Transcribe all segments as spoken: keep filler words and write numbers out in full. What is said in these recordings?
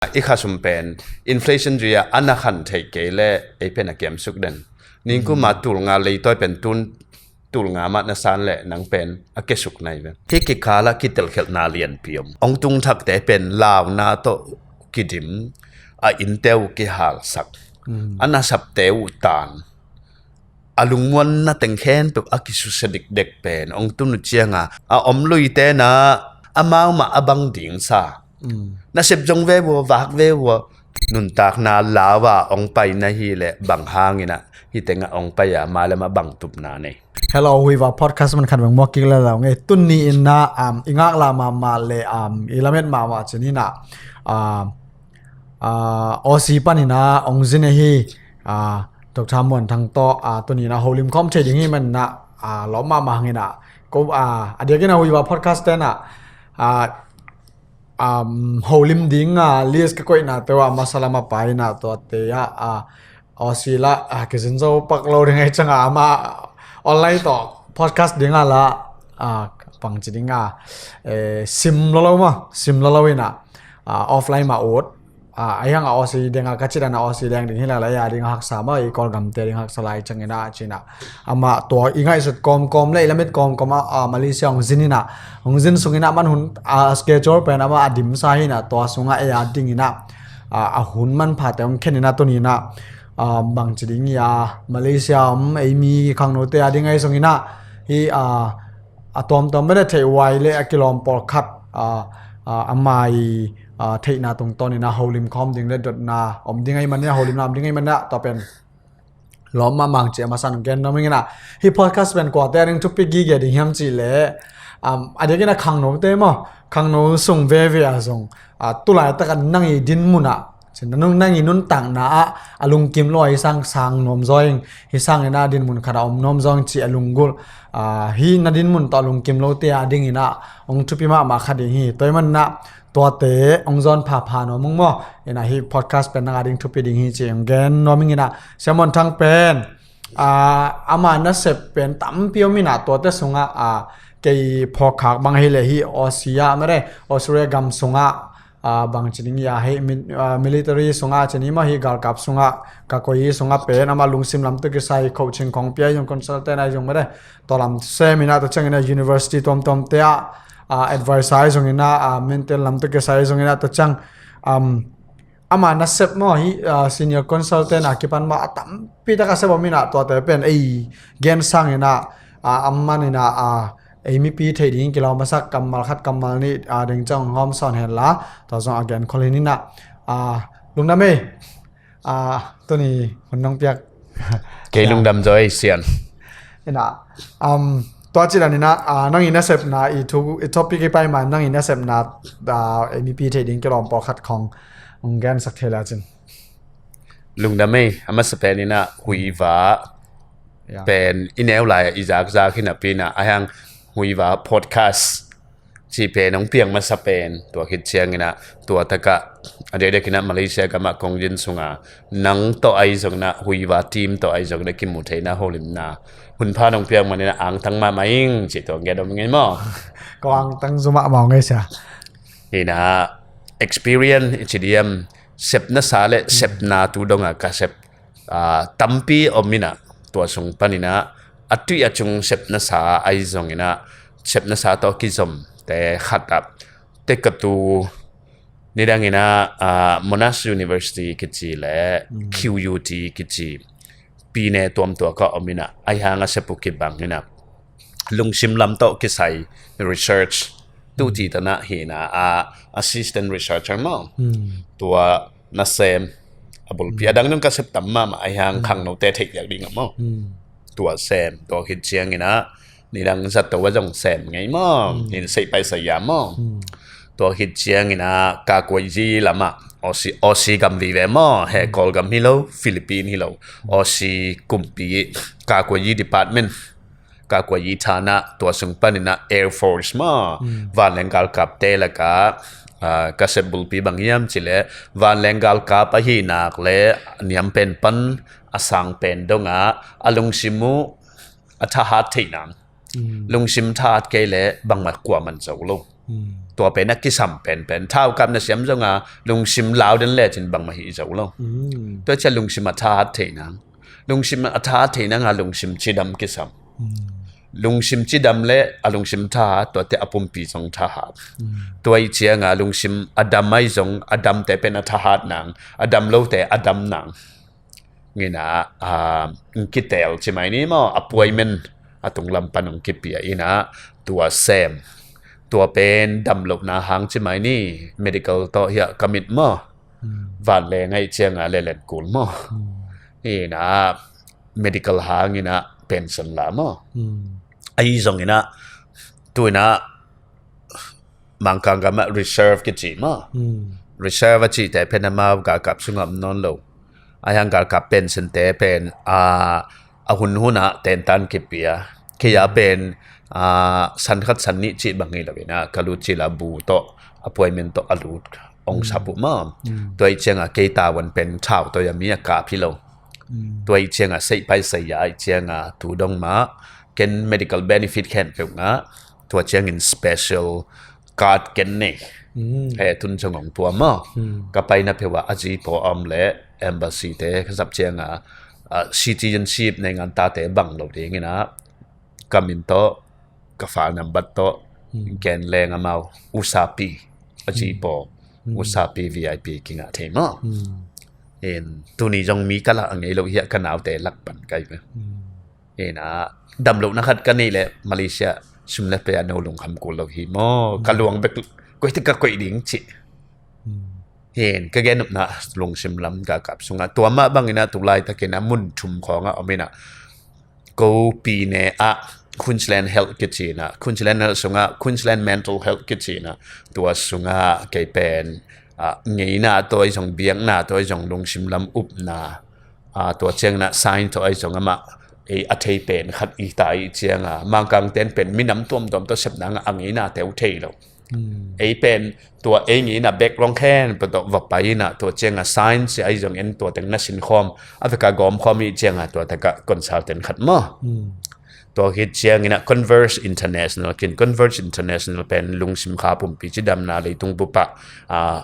I khasum pen inflation zui-a a na khan theih kei le ei pen a kiamsuk den. Ningkuma tulnga leitawi pen tun tulnga mah na san le nang pen a kesuk nai ve. Hi kikala kitelkhelhna lianpi om. Ong tungthakte pen launa tawh kidim, a innte uh kihalsak, a nasapte uh taan, a lungmuanna teng khempeuh a kisusia dikdek pen ong tun uh cianga a om luite na amau mah a bang ding sa. Nasep zong ve vua, vak ve vua, nuntakna lau-a ong pai na hi le bang hangin ah hi tengah ong pai a, mailam ah bang tupna nei? Hello, Huiva podcast man khat veng muak kik le lau ngei. Tuni in ah, um, i ngaklah mahmah le, um, i lamet mahmah cin in ah, um, uh, Aussie panin ah ong zin ahi, uh, Doctor Muan Thang tawh, uh, tuni in ah holim khawm thei ding hi man in ah, uh, lawm mahmah hang in ah, ko, uh, a diakin ah Huiva podcast ten ah, uh, um, holim ding a list ka koihna te uh a masa lam a pai in ah tuate ah, uh, Aussie la, uh, kizin zo pak lo ding ahi cianga ama online tawh podcast ding a la, uh, pangci ding a, eh, sim lo lo ma, sim lo lo in ah, uh, offline ma ut. Ah, ahi hang a Aussie deng a ka cih dan a Aussie deng ding hi la la, ei a ding a haksa maw, i Kawlgamte ding haksa lai ciangin ah, cin ah. Amah tua i ngaihsut kawmkawm le i lamet kawmkawm ah, ah, Malaysia hong zin in ah, hong zin sung in ah man hun, ah, schedule pen amah a dimsa hi in ah, tua sungah ei a ding in ah, ah, a hun manphate hong khen in ah tuni in ah, ah, bangci ding hi a, Malaysia om ei mi khangnote a ding ahi zong in ah, hi, ah, a tuamtuam mede theih huai le a kilawm pawlkhat, a, a, a mai, a, theihna tungtawn in a holim khawm ding le dotna om ding ahi man a, holimna om ding ahi man a, tua pen lawm mahmah ci a masa in gen nuam ing in a. Hih podcast pen kuate a ding thupi gige ding hiam cih leh, um, a diakin a khangnote maw, khangno sung veve a zong, a, tu laitak a nang i dinmun ah, cin, nang, nang i nuntakna ah a lungkim lo a hi sang sang nuam zaw ing, hi sang in a dinmun khat a om nuam zaw ing cih a lunggulh, a, hih na dinmun tawh a lungkim lote a ding in a hong thupi mahmah kha ding hi. Tua ahih man in a tuate hong zawn phapha nuam ung maw. In a hih podcast pen nang a ding thupi ding hi ci hong gen nuam ing in a. Sia Muan Thang pen, a, ama nasep pen tampi om in a, tuate sungah, a, kei phawkkhak bang hi leh hih Aussie ah, mare, Australia gam sungah, a, bangci ding hi a, hih mi-, a, military sungah, cin hi maw, hih galkap sungah, ka koih hi sungah pen, amah lungsim lam tawh kisai coaching khong pia hi zong, consultant ahi zong, mare, tua lam sem in a, tua ciangin a university tuamtuamte ah, a, advisor ahi zong in a, a, mental lam tawh kisai ahi zong in a, tua ciang, um, ama nasep maw, hih, a, senior consultant a kipan mah a tampi tak a sep om in a, tuate pen ei gen sang in a, a, amah in a, a, ei mipi theih ding kilawm masak kammal khat kammal nih, a, ding ciang hong hawm sawn hen la, tua zong a gen khol hi in a, a, lungdam ei, a, tuni hun nong piak. Kei lungdam zaw ei Sian. In a, um, tua ci dan in a, a, nang i nasepna, i thu, i topic i pai ma, nang i nasepna, a, ei mipi theih ding kilawm pawlkhat khong hong gensak thei le cin. Lungdam ei, a masa pen in a Huiva pen i neu lai i zakzak hi napi in a, ahi hang Huiva podcast cih pen hong piang masa pen, tua khit ciangin a, tua tak a, a diakdiak in a Malaysia gam ah kong zin sung a, nang tawh ahi zong in a, Huiva team tawh ahi zong in a, kimu theihna holimna hun pha nong piak man in a, angtang mahmah ing cih tua nget om ing ei maw. Ko angtang zu mahmah ung ei Sia. In a experience i ci diam, sepna sa le sepna tu dong a ka sep, a, tampi om in a, tua sung pan in a, a tui a cung sepna sa ahi zong in a, sepna sa tawh kizomte khat ah, te ka tu nidang in a, a, Monash University kici le Q U T kici pine tuamtuak ah om in a, ahi hang a sep uh kibang in a, lungsim lam tawh kisai research tu ci tan a hi in a, a, assistant researcher maw. Tua nasem a bulpi a dang dong ka sep tam mahmah, ahi hang khangnote theih diak ding a maw. Tua sem, tua khit ciangin a, nidang zato a zong sem ngei maw. In sei pai sai ya maw. Tua khit ciangin a, ka kuai zi lam ah, Aussie, Aussie gam vive maw, he Kawlgam hi lo, Philippine hi lo, Aussie kumpi, ka kuai zi department, ka kuai zi than ah, tua sung pan in a Air Force maw, vanleng galkapte lak ah, a, ka sep bulpi bang hiam cih leh, vanleng galkap ahi nak le, niam pen pan a sang pen dong a, a lungsim uh a thahat theih nang. Lungsim thahat kei le bangmah kuamah zo lo. Tua pen a kisam penpen. Thaukap na siam zonga lungsim lau den lecin bangmah hi zo lo. Tua cia lungsim a thahat thei nang. Lungsim a thahat thei nanga lungsim cidam kisam. Lungsim cidam le a lungsim thahat, tuate a pumpi zong thahat. Tua ih cianga lungsim a dam ahi zong, a damte pen a thahat nang, a dam lote a dam nang. Ngina, ah, kitel ci mai ni maw, appointment a tunglam pan hong kipia ina, tua sem. Tua pen damlohna hang ci mai ni, medical tawh hiah ka mit maw. Van le ngai cianga le len kul maw. Ina, medical hang ina, pension la maw. Ahi zong ina, tu ina, Mangkang gamah reserve kici maw. Reserve a cihte pen amau galkap sungah om nawn lo. Ahi hang galkap pension te pen, a, a hunhunah tentan kipia. Kei a pen, a, san khat san nih cih bang hi lo ina, ka lut cila bu tawh, appointment tawh a lut ong sap uh maw. Tua ih cianga kei tavuan pen thau tawh a mi a kap hi lo. Tua ih cianga seih pai seih a ih cianga tu dong mah ken medical benefit khempeuh ngah. Tua ciangin special card ken nei. He tun zong ong tua maw. Ka paina peuh ah a zi paw a om le embassy te ka zap cianga, ah, citizenship nei ngan tate bang lo dingina ka min tawh, ka file number tawh, gen leng amau usapi a zi paw, usapi V I P kingah thei maw. In tuni zong mi ka lak a ngei lo hiah ka naute lak pan kai ve. Ina, damlohna khat ka neih leh Malaysia sum le pai a no lungkham kul lo hi maw. Ka luang bek koite ka koih ding cih. Hin ka gen nopna lungsim lam galkap sungah tua mah bangina tu laitakina mun thum khawngah om ina, ko pine ah Queensland Health kici ina, Queensland Health sungah Queensland Mental Health kici ina, tua sungah kei pen, ah, ngeina tawh ahi zong, biakna tawh ahi zong, lungsim lam upna, ah, tua ciangina sign tawh ahi zong amah ei a thei pen khat i ta ih cianga, Mangkang ten pen minam tuamtuam tawh sepna ngah a ngeina teu thei lo. Ei pen tua ei ngeina background khempeuh tawh va pai ina, tua cianga sign sia ahi zong en tua teng na sinkhawm, a veka gawmkhawm ih cianga tua taka consultant khat maw. Tua khit ciangina Converge International kin, Converge International pen lungsim kha pumpi cidamna leitung bup ah, ah,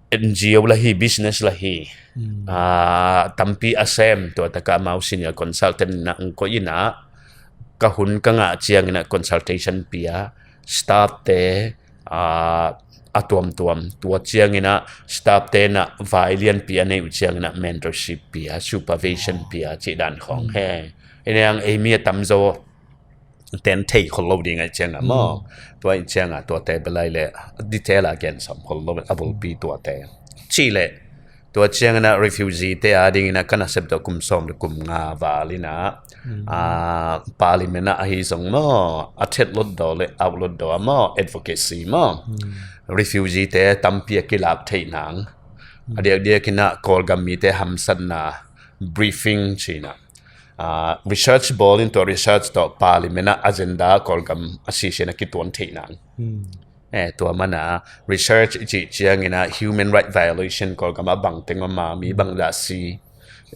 N G O la hi, business la hi. Ah, tampi a sem, tua taka amau senior consultant ina ong koih ina, ka hun ka ngah ciangina consultation pia, staff te, ah, a tuamtuam. Tua ciangina staff te na vai lianpi a nei uh ciangina mentorship pia, supervision pia, cih dan khawng he. Ina ang ei mi a tamzaw ten thei khol lo ding ahi cianga maw. Tua ahi cianga tuate belai le detail a gen sam khol lo a bulpi tuate. Cih le tua ciangina refugee te a dingina ka nasep tawh kum sawm le kum nga val ina, ah, parliament ah ahi zong maw, a thet lot daw le out lot daw a maw, advocacy maw. Refugee te tampi a kilak theih nang. A diakdiak ina Kawlgam mite hamsatna briefing cina. Ah, research bawl in tua research tawh parliament ah agenda Kawlgam a sisena kituan theih nang. Eh, tua mana research i cih ciangina human right violation Kawlgam ah bangteng om a, mi bangzah si,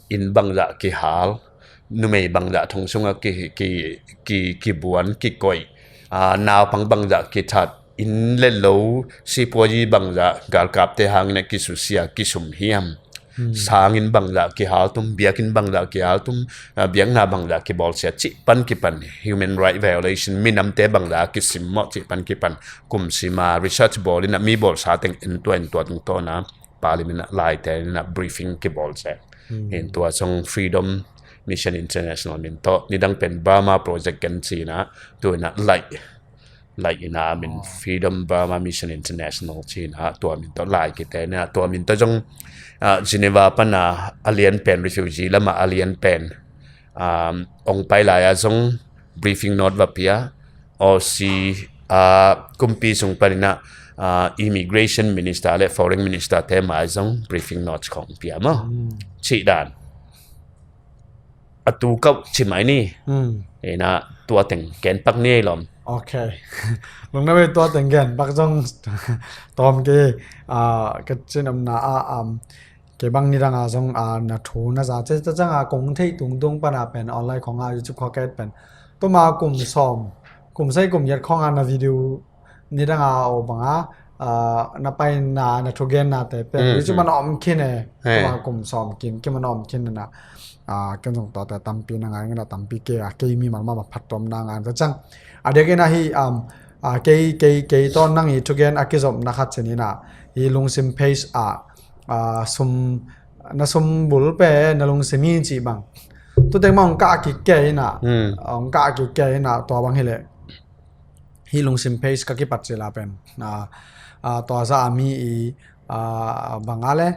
inn bangzah kihal, numei bangzah thong sungah ki, ki, ki, kibuan, kikoih, ah, naupang bangzah kithat, inn le lo, sipuayi bangzah galkapte hangina kisusia, kisum hiam. Sangin bangzah kihaltum, biakinn bangzah kihaltum, ah, biakna bangzah kibawlsia, cih pan kipan human right violation, minamte bangzah kisim mawh, cih pan kipan kumsima research bawl ina mi bawlsa teng entua entua tungtawna parliament ah laite ina briefing kibawlsia. Hin tua zong Freedom Mission International min tawh, nidang pen Burma Project ken cina, tu ina laih laih ina min Freedom Burma Mission International cina, tua min tawh lai kite ina, tua min tawh zong, ah, Geneva pana a lian pen refugee lama a lian pen, um, ong pai lai a zong briefing note va pia, Aussie, ah, kumpi sung panina, ah, immigration minister le foreign minister te mai zong briefing note khong pia maw. Cih dan. A tu kauh ci mai ni. Ina tua teng gen pak ni ei lom. Ok. Lungna wei tua teng gen pak zong tawm ke, ah, ka cin omna ah, um, ke bang nidang a zong, ah, na thu na za ce ta cang a kong thei tung tung pana pen online khong a YouTube khong ket pen. Tuma kum sawm, kum sei kum yat khong a na video nidanga aw banga, ah, na paina, na thugenna te pen. Mm, hi cu mm. Man a om khin e. He. Kuma kum sawm kim, kim man a om khin na. Ah, ken zong tuate tampi na ngai ngana tampi ke a, kei mi malmal ma phattuamna ngai ta cang. A diakin ahi, um, ah, kei, kei, kei tawn nang i thugen a kizopna khat cininah, i lungsim page ah, ah, sum, na sum bul pen, na lungsim hi cih bang. Tutek ma ong kah kik ke inah, mm. Ong kah kik ke inah, tua bang hileh. Hi lungsim page ka kipat cila pen. Ah, ah, tua za a mi i, ah, banga le,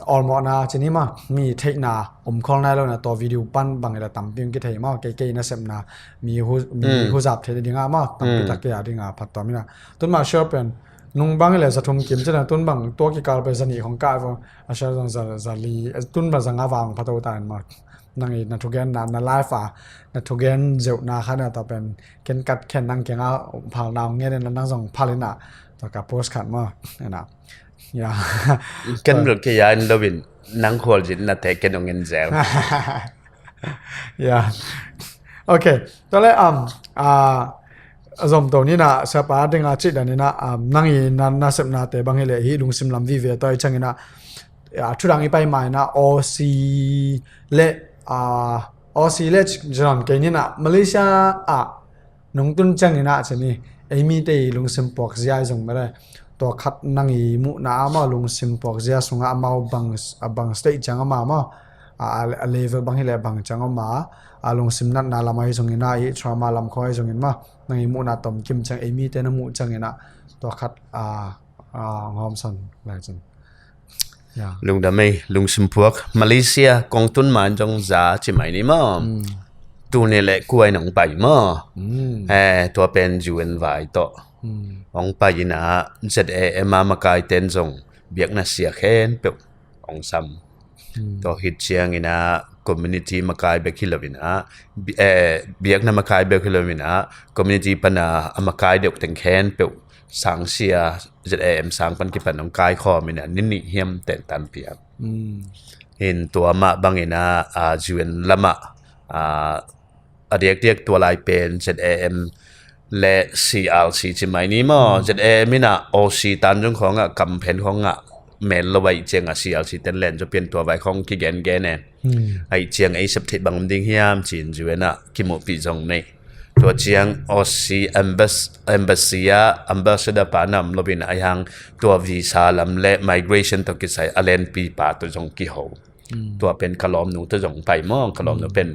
awlmawhna cini ma, mi theihna, um khawl nai lo na, tua video pan bang ila tampi ong kithei ma, kei kei na sepna, mi hu, mi mm. Huzap thei dinga ma, tampi mm. Tak kei a dinga, phattuam inah. Tun ma share pen, nung bang ila za thum kim cina, tun bang tua kikal pen za nih hong kah vo, a share zong za, za li, eh, tun bang za nga vang phato ta in ma. Nang i na thugen na, na live a, na thugen zeuhna kha na ta pen, ken kat khen nang kianga phalna ong ngen na nang zong phal inah, tua ka post khat ma, inah. Ya. Ken rul ke ya in lo in, nang khual zin na te ken ong ngen zel. Ya. Ok. Tua le, um, ah, zom to ni na, siapa dinga cih dan inah, um, nang i na, na sepna te bang hileh hi lungsim lam vive tua i cang inah, ya, thudang i pai ma inah, Aussie le, ah, Aussie le ci, ci nawn kei ni na, Malaysia ah, nung tun ciang inah cini, ei mite i lungsim puak zia i zong mele. Tua khat nang i muhna a maw lungsim puak zia sungah amau bang, a bang state ciang a ma maw, a, a, a level bang hileh bang ciang a ma, a lungsim natna lam a i zong inah i trauma lam khawng a i zong in ma, nang i muhna tom kim ciang ei mite na muh ciang inah, tua khat, a, a, ngawm san lai cin. Ya. Lungdam ei, lungsim puak. Malaysia kong tun man zong za ci mai ni maw. Mm. Tuni le kuai nong pai maw. Mm. Eh, tua pen U N vai tawh. Mm. Ong pai inah Z A M a makai ten zong biakna sia khempeuh ong sam. Mm. Tua khit ciang inah community makai bek hi lo inah, bi-, eh, biakna makai bek hi lo inah, community pana a makai deuh teng khempeuh sangsia Z A M sang pan kipan ong kaikhawm inah, ni nih hiam ten tan piak. Mm. Hin tua mah bang inah, ah, U N lamah, ah, a diakdiak tua lai pen Z A M le C R C ci mai ni maw. Mm. Z A M inah Aussie tan zong khawngah, kamphen khawngah, mel lo vai ciangah C R C ten len zaw pian tua vai khawng kigengen e. Mm. Aih ciang ei sep theih bang ding hiam cin U N ah kimuhpih zong nei. Tua ciang Aussie embass-, embassy ah ambassador pa nam lo in aihang tua visa lam le migration tawh kisai a lenpi pa tawh zong kiho. Mm. Tua pen ka lawmnu tawh zong pai maw, ka lawmnu mm. Pen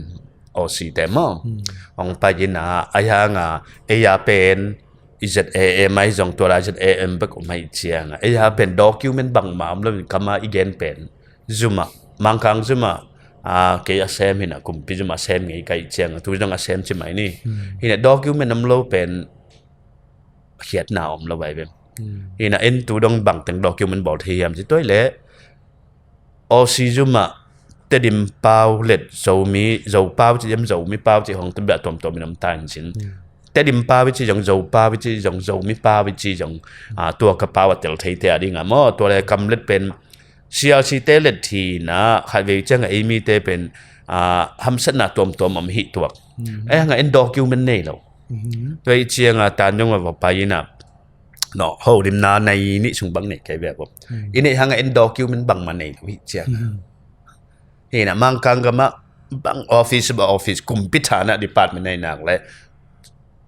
Aussie te maw. Mm. Ong pai inah aihang a, ei a pen i Z A M ahi zong tua lai Z A M bek om aih ciangah. Ei a pen document bangmah om lo in kama i gen pen. Zumah, Mangkang zumah, ah, kei a sem hinah, kumpi zumah sem ngei ka ih ciangah, tu zong a sem ci mai ni. Hmm. Hinah document om lo pen khiatna om lo vai bem. Hmm. Hinah en tu dong bangteng document bawl thei hiam ci tuai le Aussie zumah Tedim pau let Zomi, Zo pau ci hiam, Zomi pau ci hong tabia tuamtuam in om ta in cin. Hmm. Tedim pau i ci zong, Zo pau i ci zong, Zomi pau i ci zong, ah, tua ka pau a tel thei te a dingah maw, tua le kam let pen C R C te let thina, khatvei ciangah ei mite pen, ah, hamsatna tuamtuam om hih tuak. Mm. Eh, hangah en document nei lo. Mm-hmm. Tua i ciangah tan dong a va pai inah, no, holimna nei nih sung bang nei kei bia bom. Mm. I neih hangah en document bangmah nei lo hih ciangah. Mm-hmm. Hinah Mangkang gamah bang office, bang office, kumpi thana department nei nak le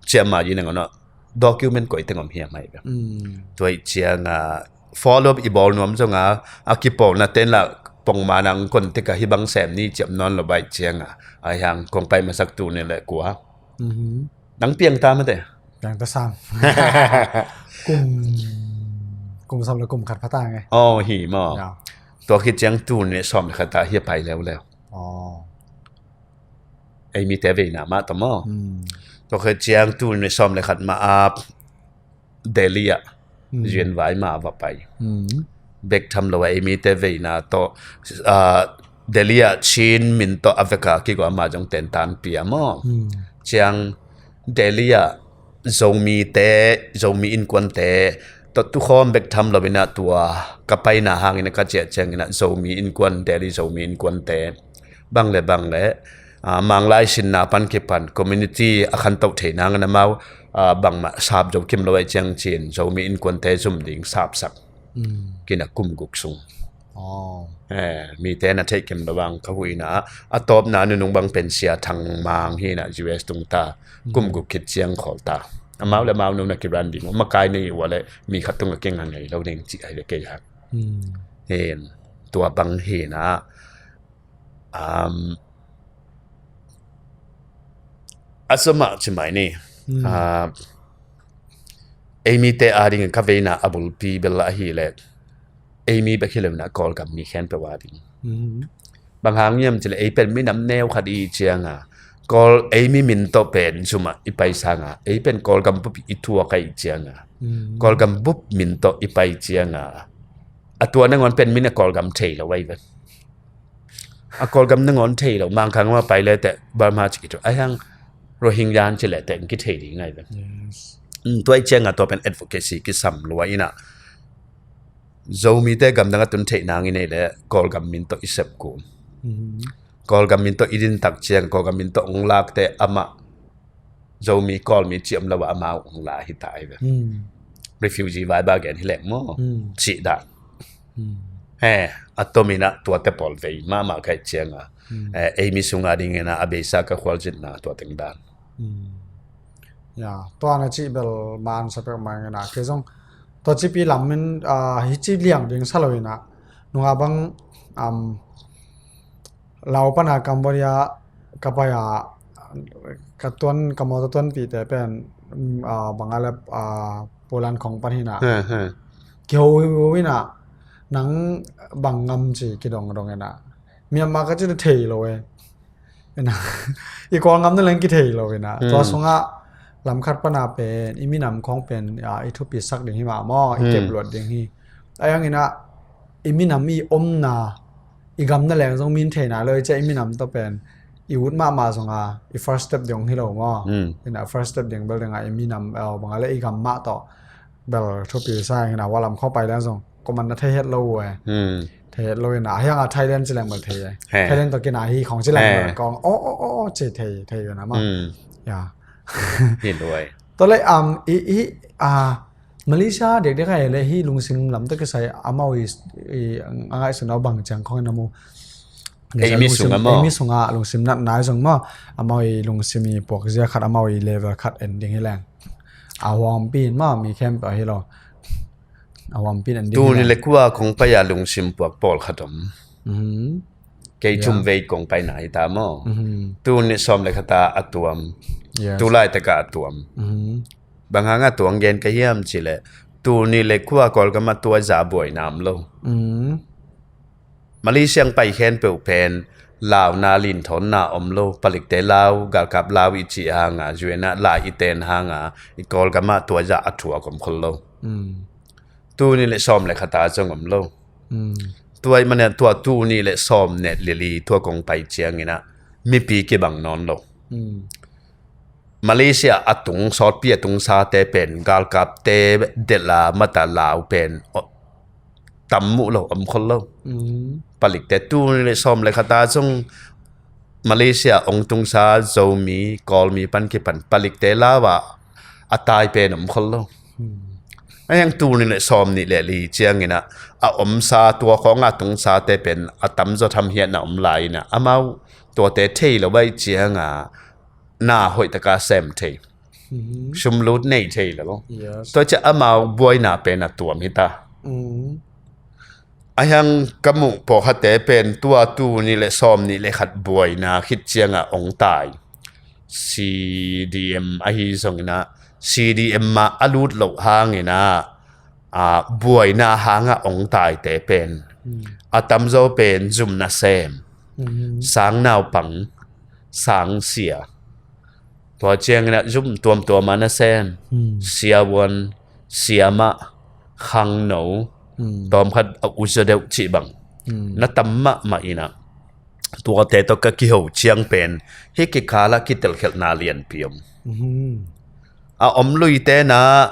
ciamma yi neng ono document koi teng om hiam hai bia. Mm. Tua i ciangah follow up i bawl nuam zonga, a kipawlna ten lah pongma nang kon teka hi bang sem ni ciam nawn lo bai ciangah. Aihang kong pai masak tu ni le kua. Mm-hmm. Nang piang ta mate. Piang ta sam. Kum, kum sam le kum khat pha ta nge. Oh, hi maw. Ya. Tua khit ciang tu ni sawm le khat ta hi a pai leuleu. Oh. Ei mite veina mah ta maw. Hmm. Tua khit ciang tu ni sawm le khat mah a Delhi ah. Hmm. Zian vai mah a va pai. Hmm. Bek tham lo a ei mite veina tawh, ah, Delhi ah Chin min tawh a veka kigawh ama zong tentan pia maw. Hmm. Ciang Delhi ah Zomite, Zomi innkuante tawh tukhawm bek tham lo inah tua ka paina hangin a ka ciah ciangin ah Zomi innkuan, Delhi Zomi innkuante bang le bang le, ah, Manglai sinna pan kipan community a khantoh theih nangin amau, ah, bangmah sap zo kim lo ahih ciang cin Zomi innkuante zum ding sapsak. Mm. Kina kum guk sung. Oh. Eh, mite na theih kim lo bang ka huina a tawpna nunung bang pen Sia Thang Mang hina U S tungta kum guk khit ciang khawlta. Amau le amau nung na kiran ding makai nei ua le mi khat tung a kinga ngei lo ding ci ai le kei hak. Mm. Hin tua bang hina, um, a sumah ci mai ni. Mm. Ah, ei mite a ding ka veina a bulpi bel ahi le ei mi bek hi lo na Kawlgam mi khempeuh a ding. Mm. Bang hang hiam ci le ei pen minam neu khat i cianga Kawl ei mi min tawh pen zuma i pai sanga ei pen Kawlgam bup i thuak a i cianga. Mm. Kawlgam bup min tawh i pai cianga a tua nangawn pen min a Kawlgam thei lo ai ven. A Kawlgam nangawn thei lo, Mangkang ma pai le te Burma ci kitu. A hiang Rohingya ci le te kithei ding ngai ve. Yes. Mm, tua i cianga tua pen advocacy kisam lua ina. Zomite gamdang a tun theih nang i nei le Kawlgam min tawh i sep kun. Mm. Kawlgam min tawh i din tak ciang, Kawlgam min tawh ong lak te amah Zomi Kawlmi ci om lo a amau ong la hi ta ai ve. Mm. Refugee vai ba gen hi lek maw? Mm. Ci dan. Mm. He, a tomin a tuate pawl vei mahmah ka hih cianga. Mm. Eh, ei mi sunga dingin a, a beisa ka khualzinna tua teng dan. Mm. Ya, tua na cih bel man sa pek mai ngena. Kei zong tua cipi lam min, ah, hi ci liang ding sa lo ina. Nunga bang, um, Lau pana Cambodia ka pai a, ka tuan, ka mawtaw tuanpihte pen, mm, ah, bang a le, ah, Poland khong pan hina. He, he. Kiho ina, nang bang ngam ci kidong dong ina. Myanmar ka ci thei lo e. Ina, i Kawl ngam na leng kithei lo ina. Hmm. Tua sunga lam khat pana pen, i minam khong pen, ah, i thupi sak ding hi mah maw, i kep luat ding hi. A yang ina, i minam i omna, i gam na leng zong min theina lo i cia i minam tawh pen i ut mahmah zonga i first step ding hi lo maw? Mm. Ina first step ding bel dinga i minam, eh, banga le i gam mah tawh bel thupi sa ina walam khawng pai leng zong koman na thei het lo uh e. Mm. Thei het lo ina a hianga Thailand ci leng bel thei e. He. Thailand tawh kina hi khong ci leng bel kong o o o o ci thei thei ina maw? Mm. Ya. Hi lo e. Tua le, um, i, i, a, Malaysia dekdek a le hi lungsim lam tawh kisai amau i, i, a ngaihsun a bang ciang khong in a mu. Ei mi sung a maw? Ei mi sung a lungsim nat nai zong maw. Amau i lungsim i puak zia khat amau i level khat en ding hi leng. A huampi in maw mi khempeuh a hi lo. A huampi in en ding hi leng. Tuni le kua kong pai a lungsim puak pawl khat om. Mhm. Kei thum vei kong paina hi ta maw? Mhm. Tuni sawm le khat a a tuam. Yes. Tulai taka a tuam. Mhm. Bang hanga tuang gen ka hiam ci le tuni le kua Kawlgam a tua za buaina om lo. Mm. Malaysia pai khempeuh pen launa linthawnna om lo, palikte lau, galkap lau i ci hanga, U N a lai i ten hanga, i Kawlgam a tua za a thuak om khol lo. Mm. Tuni le sawm le khat a zong om lo. Mm. Tua i mane tua tuni le sawm ne lili tua kong pai ciangina mipi kibang nawn lo. Mm. Malaysia a tung, sawtpi a tung sate pen, galkapte dela mata lau pen, o, tam muh lo, om khol lo. Mm. Palikte tuni le sawm le khat a zong Malaysia ong tungsa Zomi, Kawlmi pan kipan, palikte lau a, a tai pen om khol lo. Mm. A hiang tuni le sawm nih le li ciangina, a omsa tua khawnga tungsate pen, a tamzaw tham hiatna om lai ina, amau tuate thei lo bai cianga, na hoih taka sem thei. Mhm. Sumlut nei thei lo. Yes. Tua cia amau buaina pen a tuam hi ta. Mm. A hiang ka muh pawlkhatte pen tua tuni le sawm nih le khat buaina khit cianga ong tai. C D M ahi zongina, C D M a a lut loh hangina, a, buaina hanga ong taite pen. Mm. A tamzaw pen zum nasem. Mm. Sang naupang, sang sia. Tua ciangina zum tuamtuama nasem. Mm. Siavuan, siamah, khangno, mm, tawmkhat a uzaw deuh cih bang. Mm. Na tam mahmah ina. Tuate tawh ka kiho ciang pen, hi kikala kitelkhelhna lianpi om. Mhm. A om luite na,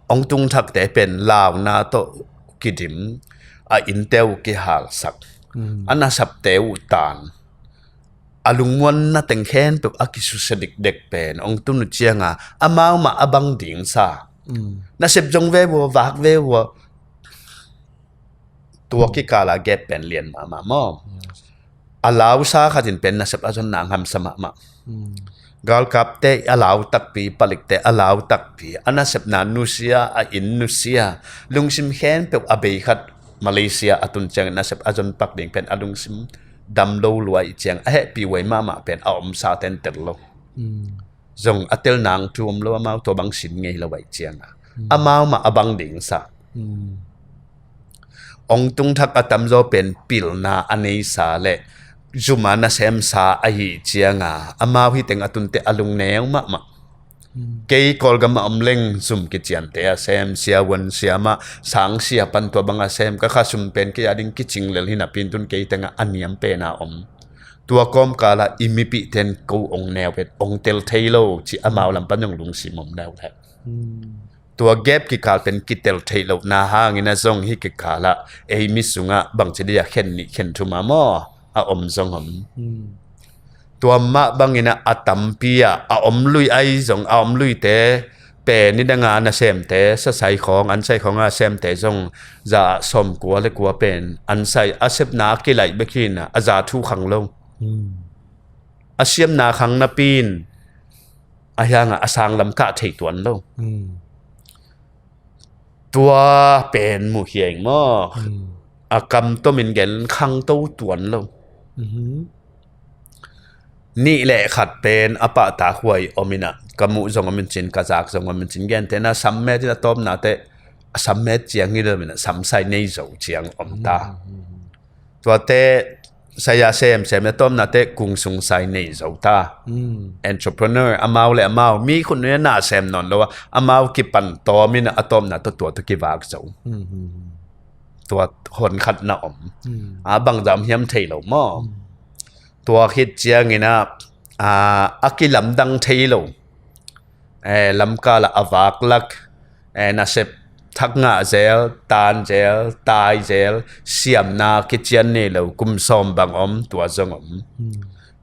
ong tung thakte pen, launa tawh kidim, a inte uh kihalsak. Mhm. A nasapte uh tan. a lungmuanna teng khempeuh a kisusia dikdek pen ong tun uh cianga amau mah a bang ding sa. Nasep zong ve vua, vak ve vua. Tua kikala gap pen lian mahmah maw? A lausa khatin pen nasep a zon nang hamsa mahmah. Galkapte a lau takpi, palikte a lau takpi, a nasepna nusia, a inn nusia, lungsim khempeuh a bei khat Malaysia a tun ciang nasep a zon pak ding pen a lungsim dam lo luai ciang a hehpih huai mahmah pen a omsa ten tel lo. Zong a tel nang thu om lo, amau tua bang sin ngei lo ai cianga amau mah a bang ding sa. Ong tung thak a tamzaw pen pilna a neisa le zuma nasemsa ahi cianga amau hiteng a tunte a lungneu mahmah. Kei Kawlgam a om leng zum kiciante a sem, siavuan siamah, sangsia pan tua bang a sem, ka khasum pen kei a ding kicing lel hi napi in tun kei tengah a niam pena om. Tua kawmkalah i mipihten ko ong neu vet, ong tel thei lo ci amau lam pan zong lungsim om neu le. Tua gap kikal pen kitel theih lohna hangin a zong hi kikalah ei mi sungah bangci dia khen nih khen thuma maw a om zong om. Tua mah bangin a tampi ah a om lui ai zong a om luite pen i danga nasemte sasai khawng ansai khawng a semte zong za sawm kua le kua pen ansai a sepna a kilaih bekin a za thu khang lo. A siamna khang napi in a hiangah a sanglam kah thei tuan lo. Tua pen muh hieng maw? A kam tomin gen khangto tuan lo. Nih le khat pen a pahtak huai om inah ka muh zong om in cin, ka zak zong om in cin, gente na sammet in a tawpnate a sammet ciang hi lo inah samsai nei zo ciang om ta. Tuate saya semsem a tawpnate kung sung sai nei zo ta. Entrepreneur amau le amau mi khut nui a na sem nawn lo a amau kipan tawmin a tawpna tawh tua tawh kivak zo. Tua hon khat na om. A bangzah om hiam thei lo maw? Tua khit ciangin a a kilamdang thei lo. Lamkal ah a vaklak nasep thak ngah zel, tan zel, tai zel, siamna kician nei lo kum sawm bang om, tua zong om.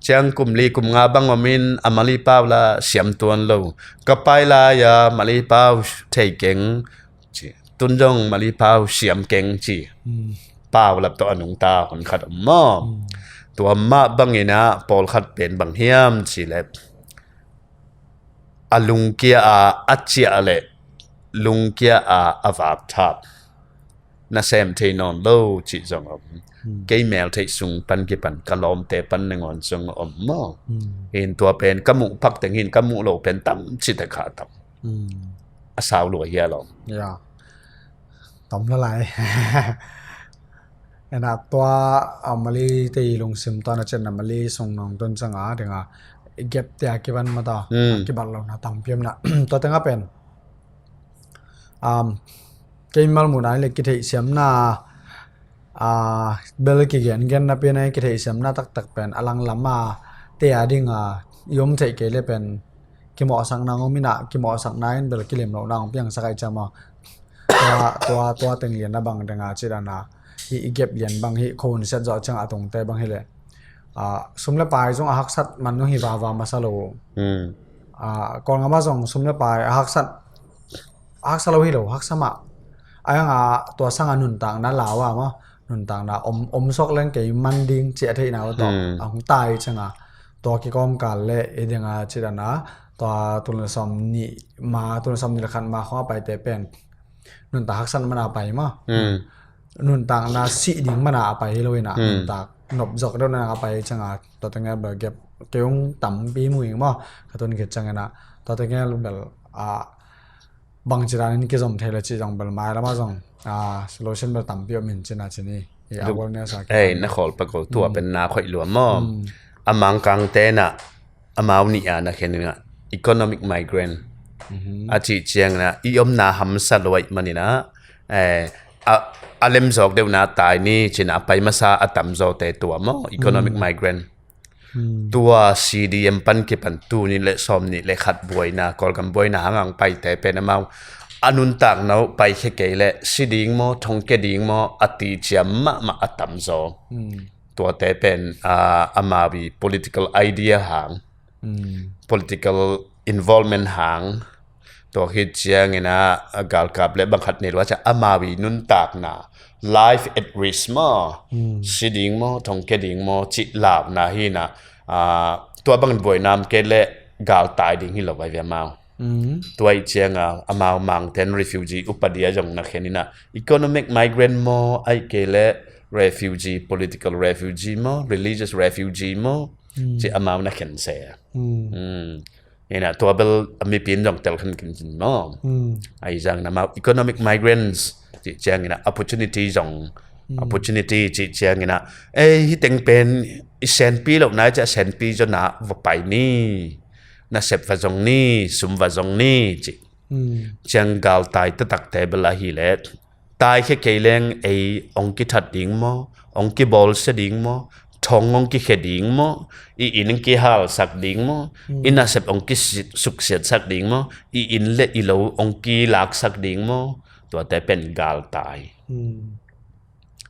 Ciang kum li kum nga bang om in a mali pau la siam tuan lo. Ka pai lai-a mali pau thei keng ci, tun zong mali pau siam keng ci. Pau lap tawh a nungta hon khat om maw? Tua mah bangin a pawlkhat pen bang hiam ci le a lungkia a a ciah le lungkia a a vapthap nasem thei nawn lo cih zong om. Kei mel theih sung pan kipan ka lawmte pan nangawn zong om maw? Hin tua pen ka muh pak teng hin ka muh lo pen tam cite kha tam. A sau lua hia lo. Tom lalai. Ena tua a mali te i lungsim tua na cen na mali sung nong tun canga dinga gap te a kiban mata kibat lo na tampiam na tua tenga pen um, kei mal muna le kitheih siamna a bel kigen gen na pen a kitheih siamna taktak pen a lang lama te a dinga i om theih kei le pen kimawhsakna ngom ina kimawhsakna in bel kilim lo na ngom piangsak ai cama tua tua tua teng lian na bang denga cidana hi i gep lian bang hi khon set zawh ciang a tungte bang hi le sum le pai zong a haksat man nung hi vava masa lo. Kawlngama zong sum le pai a haksat a haksa lo hi lo haksa mah a yanga tua sanga nuntakna lawa ma nuntakna om om sok leng kei man ding cia theihna tawh a hong tai cianga tua kikawmkal le i dinga cidana tua tulna sawm nih ma tulna sawm nih le khat ma khong a paite pen nuntak haksan mana pai ma nuntakna sih ding mana a pai hi lo ina nuntak nop zok deuh nana a pai cianga tua tengel bel gep keung tampi muing ma ka tun khit ciangina tua tengel bel a bangci danin kizom thei le ci zong bel mai lama zong solution bel tampi om in cina cini. Awareness a ei na khawl pako tua pen na khoih lua maw? A mangkang tena amau nih a na khen ina economic migrant a cih ciangina i omna hamsa luaih manina a lemzawk deuhna tai ni cina a pai masa a tamzawte tua maw economic migrant. Tua C D M pan kipan tu ni le sawm ni le khat buaina Kawlgam buaina hangang paite pen amau a nuntak no pai khe kei le si ding maw thongke ding maw a ti ciam mahmah a tamzaw. Tuate pen, ah, amau i political idea hang, political involvement hang, tua khit ciangin ah, ah, galkap le bang khat nei lua ciang amau i nuntakna, life at risk maw, si ding maw, thongkia ding maw, cih launa hi na, ah, tua bangin buaina om kei le galtai ding hi lo vai ve amau. Tua ih cianga amau mangten refugee upadi a zong na khen ina, economic migrant maw, ahih kei le refugee, political refugee maw, religious refugee maw, ci amau na khen se. Ina tua bel a mipi in zong tel khan kin cin maw. Ahi zangin amau economic migrants cih ciangin ah opportunity zong, opportunity cih ciangin ah, ei, hih teng pen i senpi loh nai ciah senpi zona va pai ni, nasep va zong ni, sum va zong ni, cih. Ciang galtai taktakte bel ahih leh, taikhia kei leng ei hong kithat ding maw, hong kibawlsia ding maw, thong hong kikhia ding maw, i inn hong kihalsak ding maw, i nasep hong kisuksiatsak ding maw, i inn le i lo hong kilaksak ding maw, tuate pen galtai.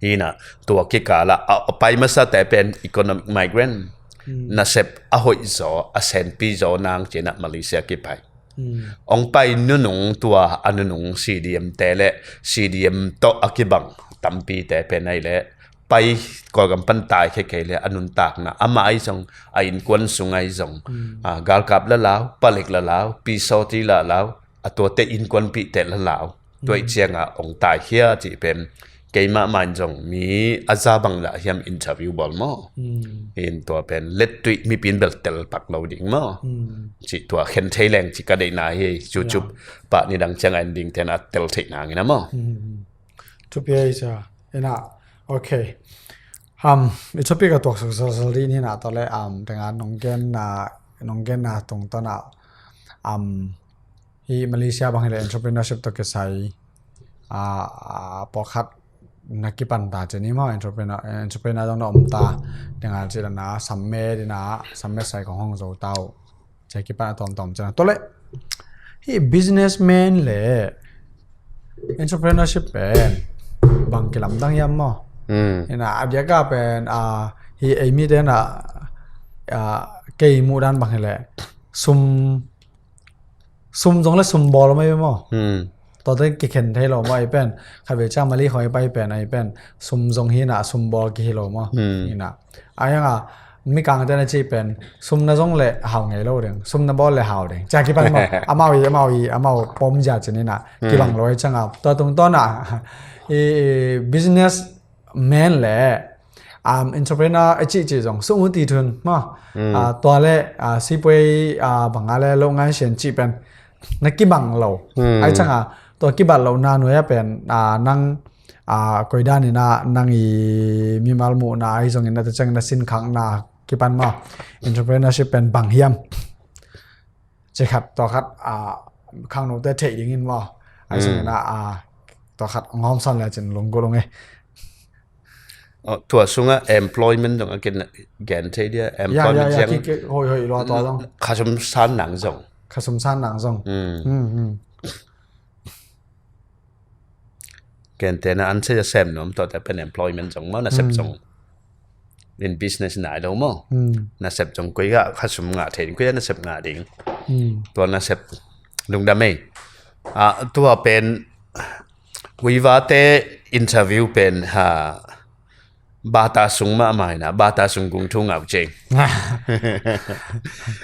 Hi na, tua kikal ah a, a pai masate pen economic migrant. Nasep a hoih zaw, a senpi zaw nang ci-in ah Malaysia kipai. Hong pai nunung tua a nunung C D M te le C D M tawh a kibang tampite pen ahih leh, pai Kawlgam pan taikhia kei le a nuntakna, amah ahi zong, a innkuan sung ahi zong, ah, galkap la lau, palik la lau, pisawti la lau, a tuate innkuanpihte la lau. Tua ih cianga hong taikhia cih pen keimah mah in zong mi a za bang lah hiam interview bawl maw. In tua pen lettuih mipi in bel tel pak lo ding maw. Cih tua khen thei leng cih ka deihna hi. YouTube pah nidang cianga en dingte na tel theih nangin ah maw. Thupi hi sia. Ina, ok. Um, i thupi ka tuak suk sal sal dih ni na tawh le, um, tenga nong genna, nong genna tungtawn ah, um, hi Malaysia bang hi le entrepreneurship tawh kisai, ah, ah, pawlkhat na kipan ta ci ni maw, entrepreneur, entrepreneur zong na om ta. Tenga ci la na, samme dina, samme sai kong hong zo ta uh. Ci a kipan a tawmtawm ci na. Tua le, hi businessman le entrepreneurship pen bang kilamdang hiam maw? Ina, a diaka pen, ah, hi ei mite na, ah, kei muh dan bang hi le, sum, sum zong le sum bawl mai maw? Tua teng kikhen thei lo maw, ahi pen. Khat vei ciang Mali khong i pai pen, ahi pen. Sum zong hi na, sum bawl kihi lo maw? Hi na. Ahi hanga, mikangte na cih pen, sum na zong le hau ngei lo ding, sum na bawl le hau ding. Ci a kipan maw, amau i, amau i, amau pom zia ci ni na. Kibang lo ahi cianga. Tua tungtawn ah, i, i business man le, um, entrepreneur a cihcih zong sung uh ti thun maw. Ah, tua le, ah, sipuai, ah, banga le lo ngai sian cih pen na kibang lo. Ahi cianga, tua kibat lohna nuai ah pen, ah, nang, ah, koi dan ina nang i mimal muhna ahi zongin na ta ciang na sinkhakna kipan maw, entrepreneurship pen bang hiam? Ci khat, tua khat, ah, khangnote theih dingin maw. Ahi zongin ah, ah, tua khat ngawm san le cin lunggulh ung e. Oh, tua sungah employment zong a kin gen thei dia, employment ya, ya, ciang ki, ki, hoi, hoi, lua tua zong. Khasum san nang zong. Khasum san nang zong. Gentehna an sia sem nuam tuate pen employment zong maw, nasep zong. In business nai lo maw. Nasep zong koi ah khasum ngah thei ding, koi ah nasep ngah ding. Tua nasep lungdam ei. Ah, tua pen Uivate interview pen ha bata sung mahmah ina, bata sung kung thu ngau ceng.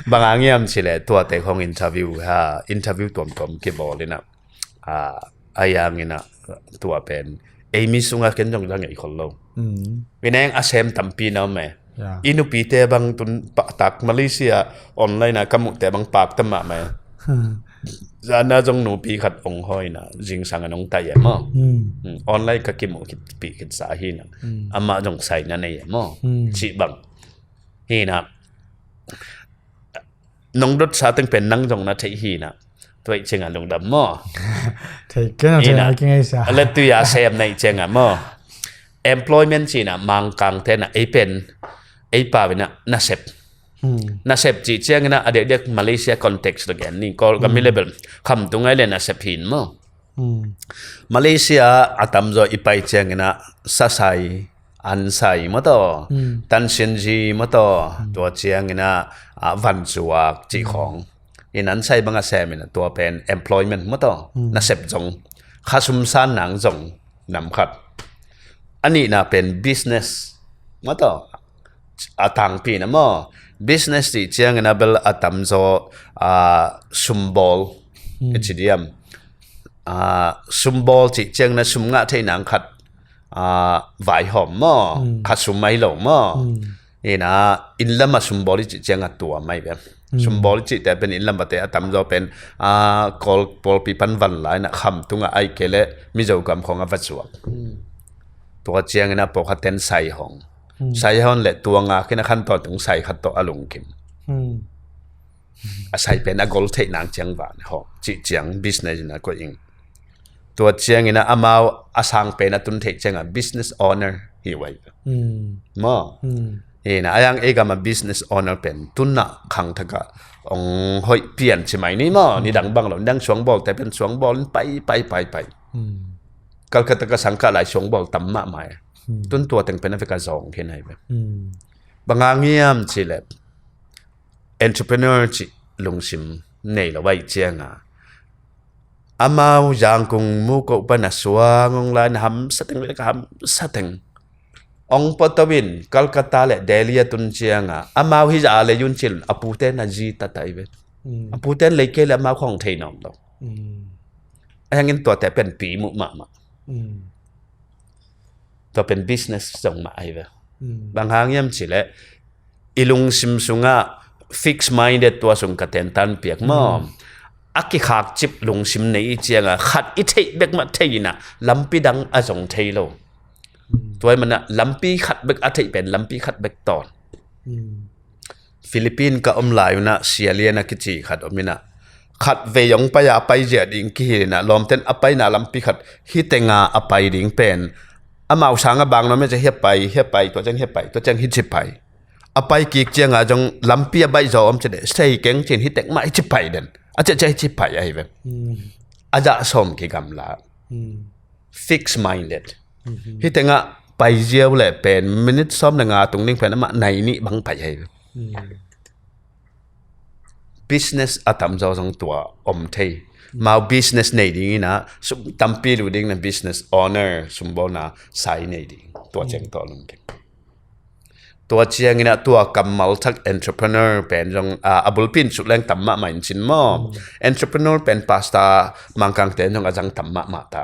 Bang a ngiam cih le tuate khong interview ha, interview tuamtuam kibawl ina. Ah, a yang ina tua pen ei mi sungah ken zong la ngei khol lo. Ina eng a sem tampi na om e. I nupite bang tun pahtak Malaysia online a ka muhte bang pakta mahmah e. Zana zong nupi khat ong hoi na, zingsang a nong tai e maw. Online ka kimuh khit pi khit sa hi na. Amah zong sai na nei e maw. Cih bang. Hi na. Nong dot sa teng pen nang zong na theih hi na. Tuaih ciang a lungdam maw. Theih kei na, theih na ki ngei sa. Letui a sem na ih ciang a maw. Employment cih na Mangkang te na ei pen ei pau ina nasep. Nasep cih ciang ina a diakdiak Malaysia context to gen ni, Kawlgam i level. Khamtung ai le nasep hin maw. Malaysia a tamzaw i pai ciang ina sasai, Ansai maw taw, tansianzi maw taw, tua ciangin ah, ah, vanzuak cih khawng. In ansai bang a sem in ah tua pen employment maw taw, nasep zong, khasum san nang zong, nam khat. A nihna pen business maw taw, a tangpi na maw. Business cih ciangin ah bel a tamzaw, ah, sumbawl i ci diam. Ah, sumbawl cih ciangin ah sum ngah thei nang khat, ah, vaihawm maw, khasum ahi lo maw. Ina, inn lam a sumbawl i cih ciang a tuam ahi ve. Sumbawl i cihte pen inn lam a te a tamzaw pen, ah, kawl pawlpi pan van lai in ah khamtung ah ahih kei leh Mizo gam khawng a va zuak. Tua ciangin ah pawlkhat ten sai hong. Sai hong le tua ngak in ah khan tua tung sai khat tawh a lungkim. A sai pen a gol theih nang ciang van hong cih ciang business in ah koih ing. Tua ciangin ah amau a sang pen a tun theih ciang ah business owner hi uh ahi ve. Maw. Ina, a yang ei gam a business owner pen tun ah khangthak ah hong hoih pian ci mai ni maw. Nidang bang lo, nidang suangbawlte pen suangbawl in pai, pai, pai, pai. Calcutta ka sang kah lai suangbawl tam mahmah e. Tun tua teng pen a vek a zawng khin ahi ve. Bang hang hiam cih leh entrepreneur cih lungsim nei lo ahih ciang ah, amau Yangon mukoh pan a suang hong lai in ah hamsa teng le ka hamsa teng hong pua to in Calcutta le Delhi a tun ciang ah, amau hih zah a lei un cih leh a pute na zi ta ta ahi ve. A pute na lei kei leh amau khawng thei nawn lo. A hangin tuate pen pi muh mahmah. Tua pen business zong mah ahi ve. Bang hang hiam cih leh i lungsim sungah fixed minded, tua sung ka tentan piak maw. A kikhakcip lungsim nei i ciang ah khat i theih bek mah thei in ah lampi dang a zong thei lo. Tua ahih manin ah lampi khat bek a theih pen lampi khat bek tawn. Philippines ka om lai un ah Sia Lian a kici khat om in ah, khatvei hong pai a, a pai ziah ding kihilh in ah, lawmten a paina lampi khat hih teng ah a pai ding pen, amau sang a bang nuam e ci, hih a pai, hih a pai, tua ciang hih a pai, tua ciang hih ci pai. A pai kik ciang ah zong lampi a baih zaw om ci leh, sei keng ci-in hih teng mah hih ci pai den, a ciah ciah hih ci pai ahi ve. A zah sawm kigamla. Fixed minded. Hih teng ah pai ziau leh pen minute sawm le nga tung ding pen amah nai nih bang pai ahi ve. Business a tamzaw zong tua om thei. Mau business nei ding in ah sum tampi lut ding na business owner, sumbawlna sai nei ding. Tua ciang tua lungkim. Tua ciangin ah tua kammal thak entrepreneur pen zong, ah, a bulpi in sut leng tam mahmah in cin maw. Entrepreneur pen pastor Mangkangte in zong a zang tam mahmah ta.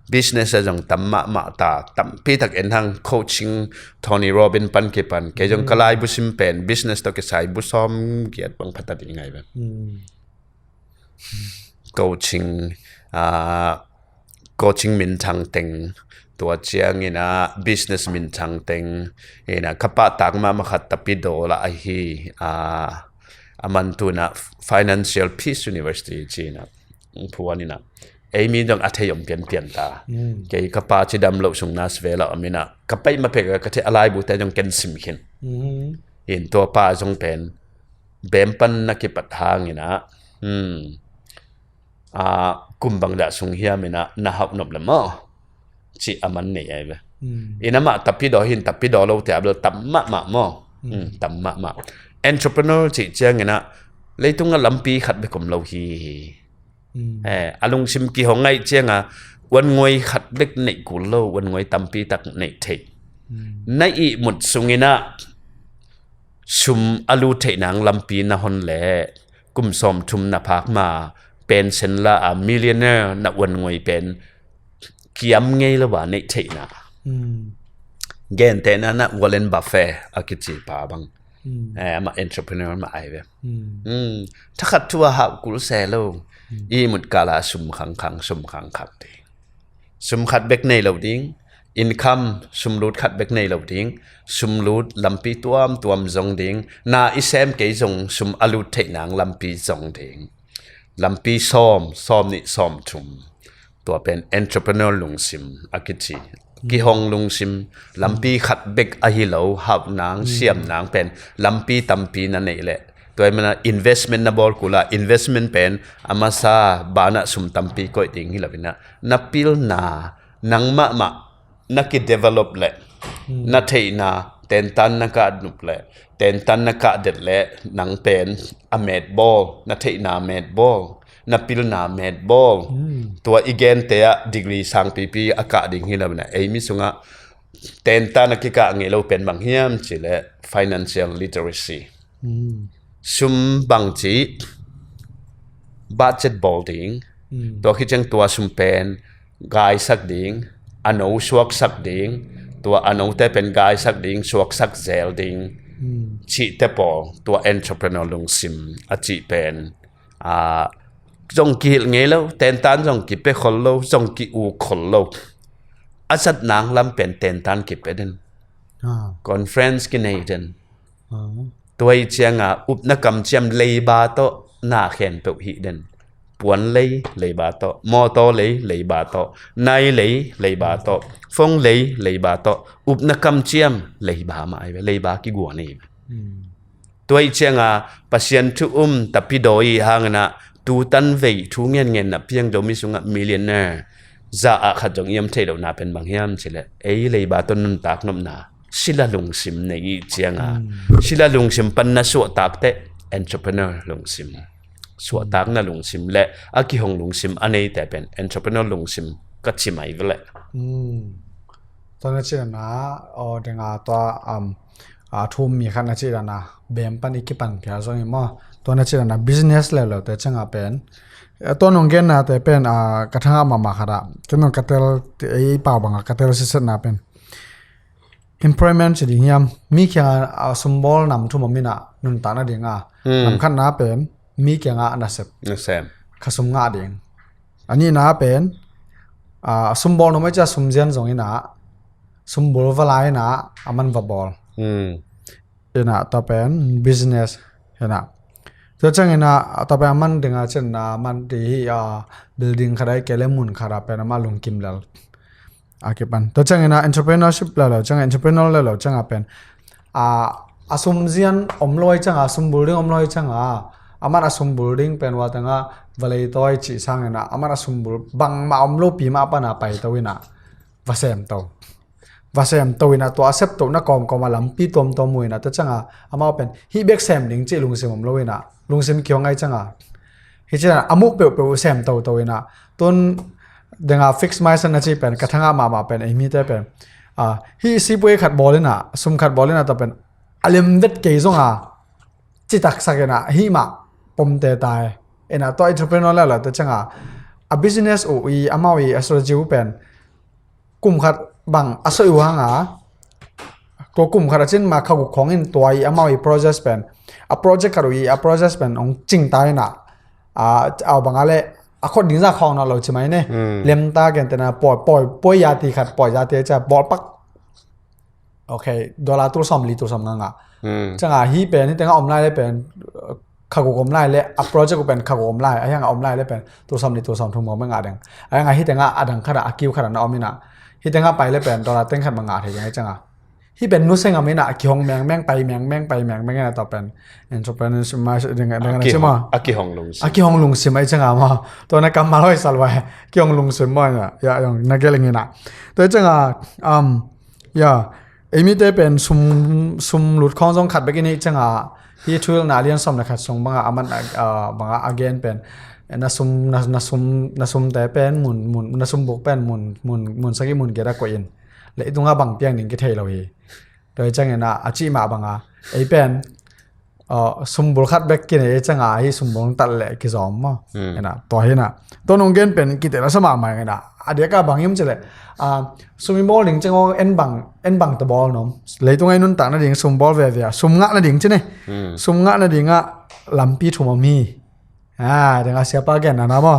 Business a zong tam mahmah ta, tampi tak en hang. Coaching, Tony Robbins pan kipan, kei zong ka laibu sim pen business tawh kisai bu sawm giat bang pha ta ding ahi ve. Coaching, ah, coaching minthang teng, tua ciangin ah business minthang teng, in ah ka pahtak mahmah khat Tapidaw lah ahi, ah, a man tu in ah Financial Peace University ci-in ah phuan in ah, ei mi dong a thei om pianpian ta. Kei ka pa cidam loh sung Nashville ah om in ah, ka pai ma pek a ka thei a laibute zong ken sim khin. In tua pa zong pen bem pan na kipat hangin ah, hmm, ah, kum bang dah sung hiam in ah na hauh nop le maw, cih a man nei ahi ve. In amah Tapidaw hi in, Tapidaw lote a bel tam mahmah maw. Hmm, tam mahmah. Entrepreneur cih ciangin ah leitung ah lampi khat bek om lo hi. Eh, a lungsim kihong ahih ciang ah uannguai khat bek neih kul lo, uannguai tampi tak neih theih. Na ihmut sungin ah sum a lut theih nang lampi na hon leh kum sawmthum na phak ma, pension la a millionaire na uannguai pen kiam ngei lo a neih theihna. Gentehna in ah Warren Buffett a kici pa bang. Eh, amah entrepreneur mah ahi ve. Hmm. Thakhat thu a hauh kul se lo. Ihmut kal a sum khangkhang, sum khangkhang ding. Sum khat bek nei lo ding. Income, sum lut khat bek nei lo ding. Sum lut lampi tuamtuam zong ding. Na i sem kei zong sum a lut theih nang lampi zong ding. Lampi sawm, sawm nih, sawm thum. Tua pen entrepreneur lungsim a kici. Kihong lungsim, lampi khat bek ahi lo, hauh nang, siam nang pen lampi tampi na neih leh. Tua ahih manin ah investment na bawl kul a, investment pen a masa banah sum tampi koih ding hi lo in ah, na pilna, nang mahmah na kidevelop leh Na theihna tentan na kah nup le tentan na kah det le nang pen a metbawl, na theihna metbawl, na pilna metbawl. Tua i gente ah degree sangpipi a kah ding hi lo na, ei mi sungah tentan a kikah ngei lo pen bang hiam cih le financial literacy. Sum bangci budget bawl ding, tua khit ciang tua sum pen gaisak ding, a no suaksak ding, tua a note pen gaisak ding, suaksak zel ding, cihte pawl tua entrepreneur lungsim a cih pen, a, zong kihilh ngei lo, tentan zong kipia khol lo, zong ki-uk khol lo. A zat nang lam pen tentan kipia den. Conference kinei den. Tua i cianga upna kamciam leiba tawh na khen peuh hi den. Puan lei, leiba tawh, mawtaw lei, leiba tawh, nai lei, leiba tawh, fong lei, leiba tawh, upna kamciam leiba mah ahi ve, leiba kiguan ahi ve. Tua i cianga Pasian thu um tapi dawi i hangina tutan vei thu ngenngen na piang do mi sungah millionaire za ah khat zong iam thei lo na pen bang hiam cih le ei leiba tawh nuntak nopna sila lungsim nei i cianga sila lungsim pan na suahtak teh entrepreneur lungsim, suahtakna lungsim le a kihong lungsim a neite pen entrepreneur lungsim ka ci mai vele. Tua na cihna aw denga tua a thum mi khat na cihna bem pan i kipan phial zong i maw, tua na cihna business leuleute cianga pen tua nong gennate pen ka thangah mahmah khatah ken nong ka tel, ei pau bangah ka tel sisetna pen employment ci ding hiam, mi kiangah a sumbawl nam thum om inah nuntak nadinga nam khatna pen mi kiangah nasep, nasem, kha sum ngah ding. A nihna pen a sumbawl nuam ai cia sumzian zong inah sumbul va la inah a man va bawl. Inah tua pen business inah tua ciang inah tua pen a man dinga cinna man ti hi a building khat ai kei le mun khat a pen a ma lungkim lel a kipan. Tua ciang inah entrepreneurship lelo cianga entrepreneur lelo cianga pen a sumzian om lo ai cianga sumbul ding om lo ai cianga a man a sumbul ding pen wa tanga va leitawi cih sang inah a man a sumbul bangmah om lo pi mah pana paito inah va semto. Va semto inah tua a septohna kawmkawm a lampi tuamtuam uh inah tua cianga amau pen hih bek sem ding cih lungsim om lo inah lungsim kihong ai cianga hi cianga a muh peuhpeuh uh sem toto inah tun denga fix mindset na cih pen ka thangah mahmah pen ei mite pen hih sipui khat bawl inah sum khat bawl inah tua pen a lemdet kei zonga citaksak inah hih mah pomte tai inah tua entrepreneur lelo tua cianga a business uh i amau i a strategy uh pen kum khat bang a soih uh hanga tua kum khat a cin ma kha guk khawng in tua i amau i process pen a project khat uh i a process pen hong cingta inah a banga le a khot ding za khawng na lo ci mai ne. Lemta kentena poi poi poi yati khat poi yati a cia bawlpak. Ok, dollar tul sawm li tul sawm nga nga. Cianga hi pen hi tenga om lai le pen kha guk om lai le a project uh pen kha guk om lai a hianga om lai le pen tul sawm li tul sawm thum ngawm nga deng a hianga hi tenga a dang khata a kiu khata na om ina hi tenga pai le pen dollar teng khat ma nga thei deng cianga hi pen nu seng am ina a kihong mengmeng pai mengmeng pai mengmeng ina tua pen entrepreneurship ma deng deng na cima a kihong lungsim a kihong lungsim ai cianga ma tua na kam ma loi salwai kihong lungsim ma ina ya yong na geleng ina tua cianga um ya ei mite pen sum sum lut khawng zong khat bek i neih cianga hi thuhilhna a lian sawm le khat sung banga a man banga a gen pen na sum na sum na sumte pen mun mun na sumbuk pen mun mun mun sagih mun giat a koih in leitunga bang piang ding kithei lo hi. Tua hi ciangin a cih mah banga ei pen sumbul khat bek kinei cianga hi sumbul tat leh kizawm maw? Ina tua hi na tua nong gen pen kitelsa mahmah ina a diaka bang hiam cileh sum i bawl ding ciang aw en bang en bang ta bawl nom leitung ai nuntak nading sum bawl veve a sum ngah nading cine sum ngah nadingah lampi thum om hi. Dingah siapa gen nana maw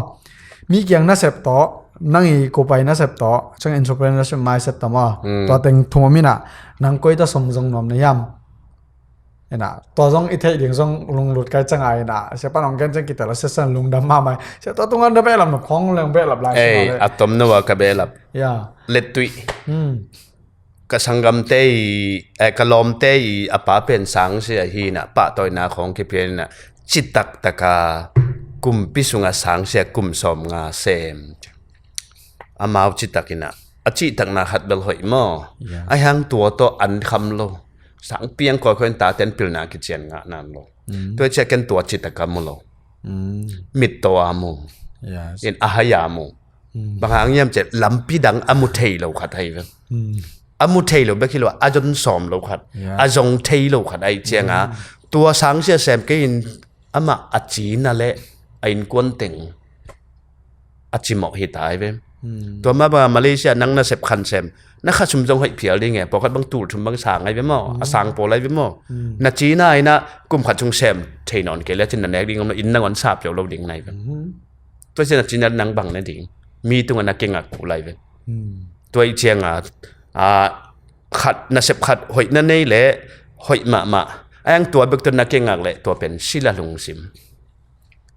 mi kiang nasep tawh nang i kupai nasep tawh ciang entrepreneurship mindset tawh maw tua teng thum om ina nang koi ta sum zong nuam na hiam? Ina tua zong i theih ding zong lunglut kai cianga ina siapa nong gen ciang kitel a siasan lungdam mahmah sia tua tunga na behlap na khong leng behlap lai a tom no a ka behlap ya lettuih ka sanggamte i ka lawmte i a pa pen sangsia hi ina pahtawina khong kipian ina citak taka kumpi sunga sangsia kum sawm nga sem amau citak ina a cihtakna khat bel hoih maw? Yes. Ahi hang tua tawh an kham lo. Sangpi ang kawikawi in taten pilna kician ngah nan lo. Mm. Tua ciah ken tua cihtak a mu lo. Mm. Mit tawh a mu. Yes. In a hai a mu. Mm. Bang hang hiam ciah lampi dang a mu thei lo khat ahi ve. Mm. A mu thei lo bek hi lo a zon sawm lo khat. Yeah. A zong thei lo khat ahi cianga. Mm. Tua sang sia sem kei in amah a cina le a innkuan teng a cimawh hi ta hi ve. Hmm. Tua mah banga Malaysia nang na sep khan sem na kha sum zong hoih phial ding e, pawlkhat bang tul thum bang sang ahi ve maw? Hmm. A sang pawl ahi ve maw? Hmm. Na cina aina kum khat sung sem thei nawn kei le cin na nek ding om lo, inn nangawn sa piau lo ding na hi ve. Hmm. Tua cian na cina nang bang ne ding? Mi tunga na kingak kul ahi ve. Hmm. Tua ih cianga a khat nasep khat hoih na nei le hoih mahmah. Ahi hang tua bek tawh na kingak le tua pen sila lungsim.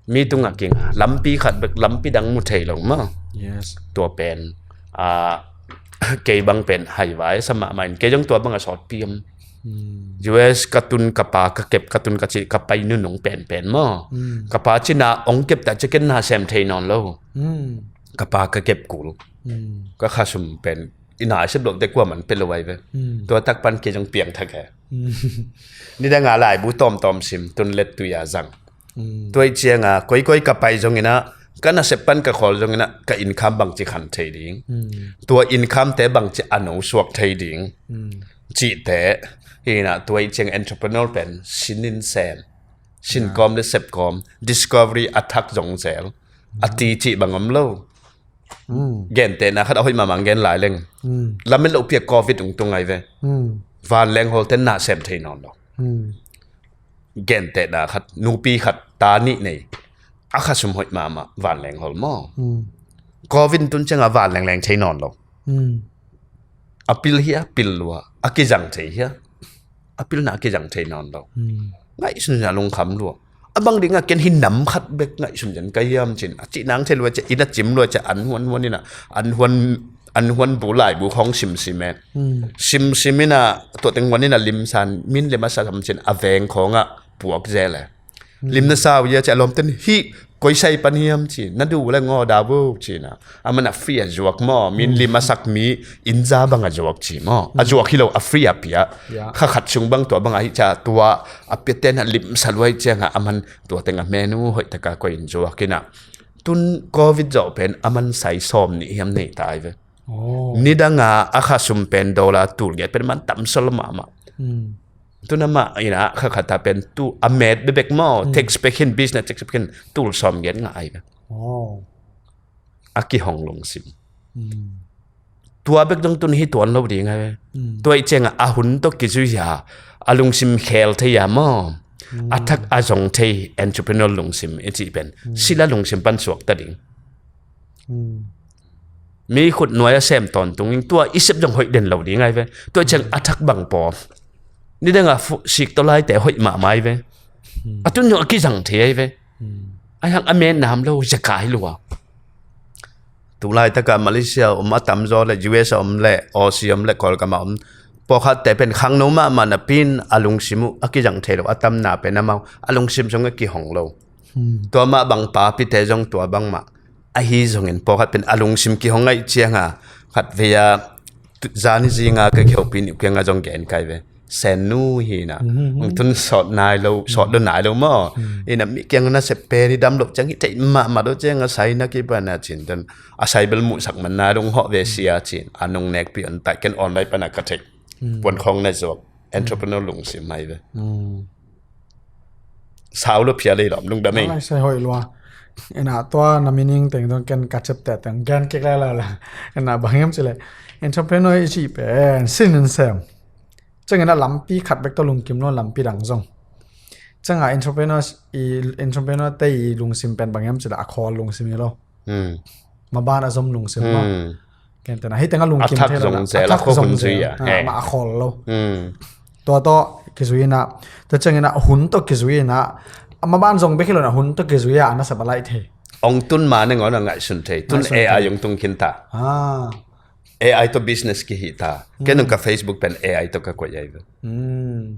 Mi tungah kinga lampi khat bek, lampi dang mu thei lo maw? Yes. Tua pen a kei bang pen haivai sa mahmah in kei zong tua banga sawtpi om. Hmm. U S ka tun ka pa ka kep ka tun ka cih ka pai nunung penpen maw? Hmm. Ka pa cina ong kep ta ciah ken na sem thei nawn lo. Hmm. Ka pa ka kep kul. Hmm. Ka kha sum pen i na sep loh te kua man pe lo ai ve. Hmm. Tua tak pan kei zong piang thak e. Hmm. Nidanga laibu tawmtawm sim tun let tui a zang. Hmm. Tua ih cianga koikoi ka pai zongina ka nasep pan ka khawl zongina ka income bangci khan thei ding. Hmm. Tua income te bangci a no suak thei ding. Hmm. Cihte hina tua ih cianga entrepreneur pen sinin sem. Sin kawm le sep kawm, discovery a thak zong zel. A ti cih bang om lo. Mm. Gentehna khat a hoih mahmah gen lai leng. Mm. Lamet loh piak covid ung tung ai ve. Mm. Vanleng hawlte na sem thei nawn lo. Mm. Gentehna khat, nupi khat, ta nih nei. A kha sum hoih mahmah, vanleng hawl maw? Mm. Covid tun cianga vanleng leng thei nawn lo. Mm. A pil hia, pil lua, a kizang thei hia? A pilna a kizang thei nawn lo. Hmm. Ngaihsun zia lungkham lua. A bang dinga ken hi nam khat bek ngaihsun zia ka hiam cin. A cih nang thei lua cia, ina cim lua cia, an huan huan ina, an huan, an huan bu lai bu khawng simsim e. Hmm. Simsim ina, tua teng huan ina limsan, min lim a sa sam cin, a veng khawngah puak zel e. Hmm. Lim na sau ia cia lawmten hih koi sai pan hiam ci, na duh le ngaw dah bo ci na. A man a free a zuak maw, min lim a sak mi in za bang a zuak ci maw. A zuak hi lo a free a pia. Ya. Kha khat sung bang tua bang a hi cia tua a pia ten a lim sa luai cianga a man tua teng a menu hoih taka koi in zuak ina. Tun covid zawh pen a man sai sawm nih hiam nei ta ai ve. Oh. Nidanga a kha sum pen dollar tul giat pen man tam sol mahmah. Hmm. Tuna mah ina kha khat a pen tu a met bebek maw, hmm, tax pek hin, business tax pek hin, tul sawm gen ngah ai ve. Oh. A kihong lungsim. Hmm. Tua bek dong tun hi tuan lo ding ai ve. Hmm. Tua i cianga a hun tawh kizui a, a lungsim khel thei a maw. Hmm. A thak a zong thei entrepreneur lungsim i cih pen. Hmm. Sila lungsim pan suak ta ding. Hmm. Mi khut nuai a sem tawntung in tua i sep zong hoih den lo ding ai ve. Tua ciang a thak bang pawm. Nidanga sik tawh laite hoih mahmah ai ve. Hmm. A tun zong a kizang thei ai ve. Hmm. Ai hang a men nam lo, zia kai lua. Tu laitaka Malaysia om a tamzaw le, U S a om le, Aussie om le, Kawlgam a om. Pawlkhatte pen khangno mahmah napin a lungsim uh a kizang thei lo, a tamna pen amau a lungsim zong a kihong lo. Hmm. Tua mah bang papite zong tua bangmah. Ahi zongin pawlkhat pen a lungsim kihong ngaih cianga khat vei a zani zinga ka kihopih nih uh kianga zong gen kai ve. Sennu hi na. Hmm. Hong tun sawt nai lo, sawt lo nai lo maw. Hmm. Ina mi kiang na sep pen i dam lo ciang hi thei mahmah lo cianga sai na kibana cin tun a sai bel muhsak man nai lo hong hawh ve sia cin. A nong nekpi on tai ken online pana ka thei. Hmm. Puan khawng na zuak. Entrepreneur lungsim mai ve. Hmm. Sau lo phia lei lawm lungdam ei. Alai sai hoih lua. Ina tua na meaning teng dong ken ka cep te teng gen kik lai lai la. Ina bang hiam cile. Entrepreneur i cih pen sin in sem. Ciangina lampi khat bek tawh lungkim lo lampi dang zong. Cianga entrepreneur i, entrepreneur te i lungsim pen bang hiam cile a khawl lungsim hi lo. Hmm. Maban a zom lungsim maw. Hmm. Ken tena hei tenga lungkim thei lo na. A thak zong zel a, a thak zong zel a. He. Ama a khawl lo. Hmm. Tua tawh kizui ina, tua ciangina hun tawh kizui ina, ama ban zong bek hi lo na hun tawh kizui a, ana sep a laih thei. Ong tun ma ne ngawn a ngaihsun thei. Tun ngaihsun thei. A i ong tung khin ta. Ah. A i tawh business kihi ta. Hmm. Ken ong ka Facebook pen A I tawh ka koih ai ve. Hmm.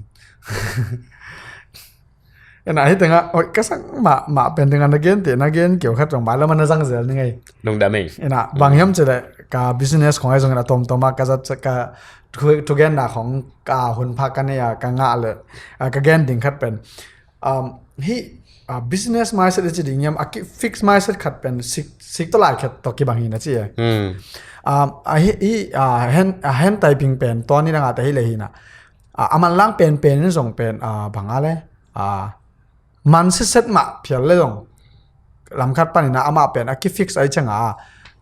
Ina, hih tengah, oi, ka sang mah, mah pen tengah na gen te, na gen keu khat zong mah lam a na zang zel ni ngei. Lungdam ei. Ina, bang hiam cih leh ka business khong ahi zongin a tawmtawm a ka zat, ka thu, thugenna khong ka hun pha ka nei a ka ngah leh, a, ka gen ding khat pen. Um, hih, a, business mindset i ci ding hiam, a ki fixed mindset khat pen sik, sik tawh lai khat tawh kibang hi na ci e. Um, a hih, hih, a, hand, a, hand typing pen tua ni dang a te hi leh hi na. A, a manlang penpen in zong pen, a, bang a le, a, man sitset mah phial le zong lam khat panin a amah pen a ki fix ahi ciang a,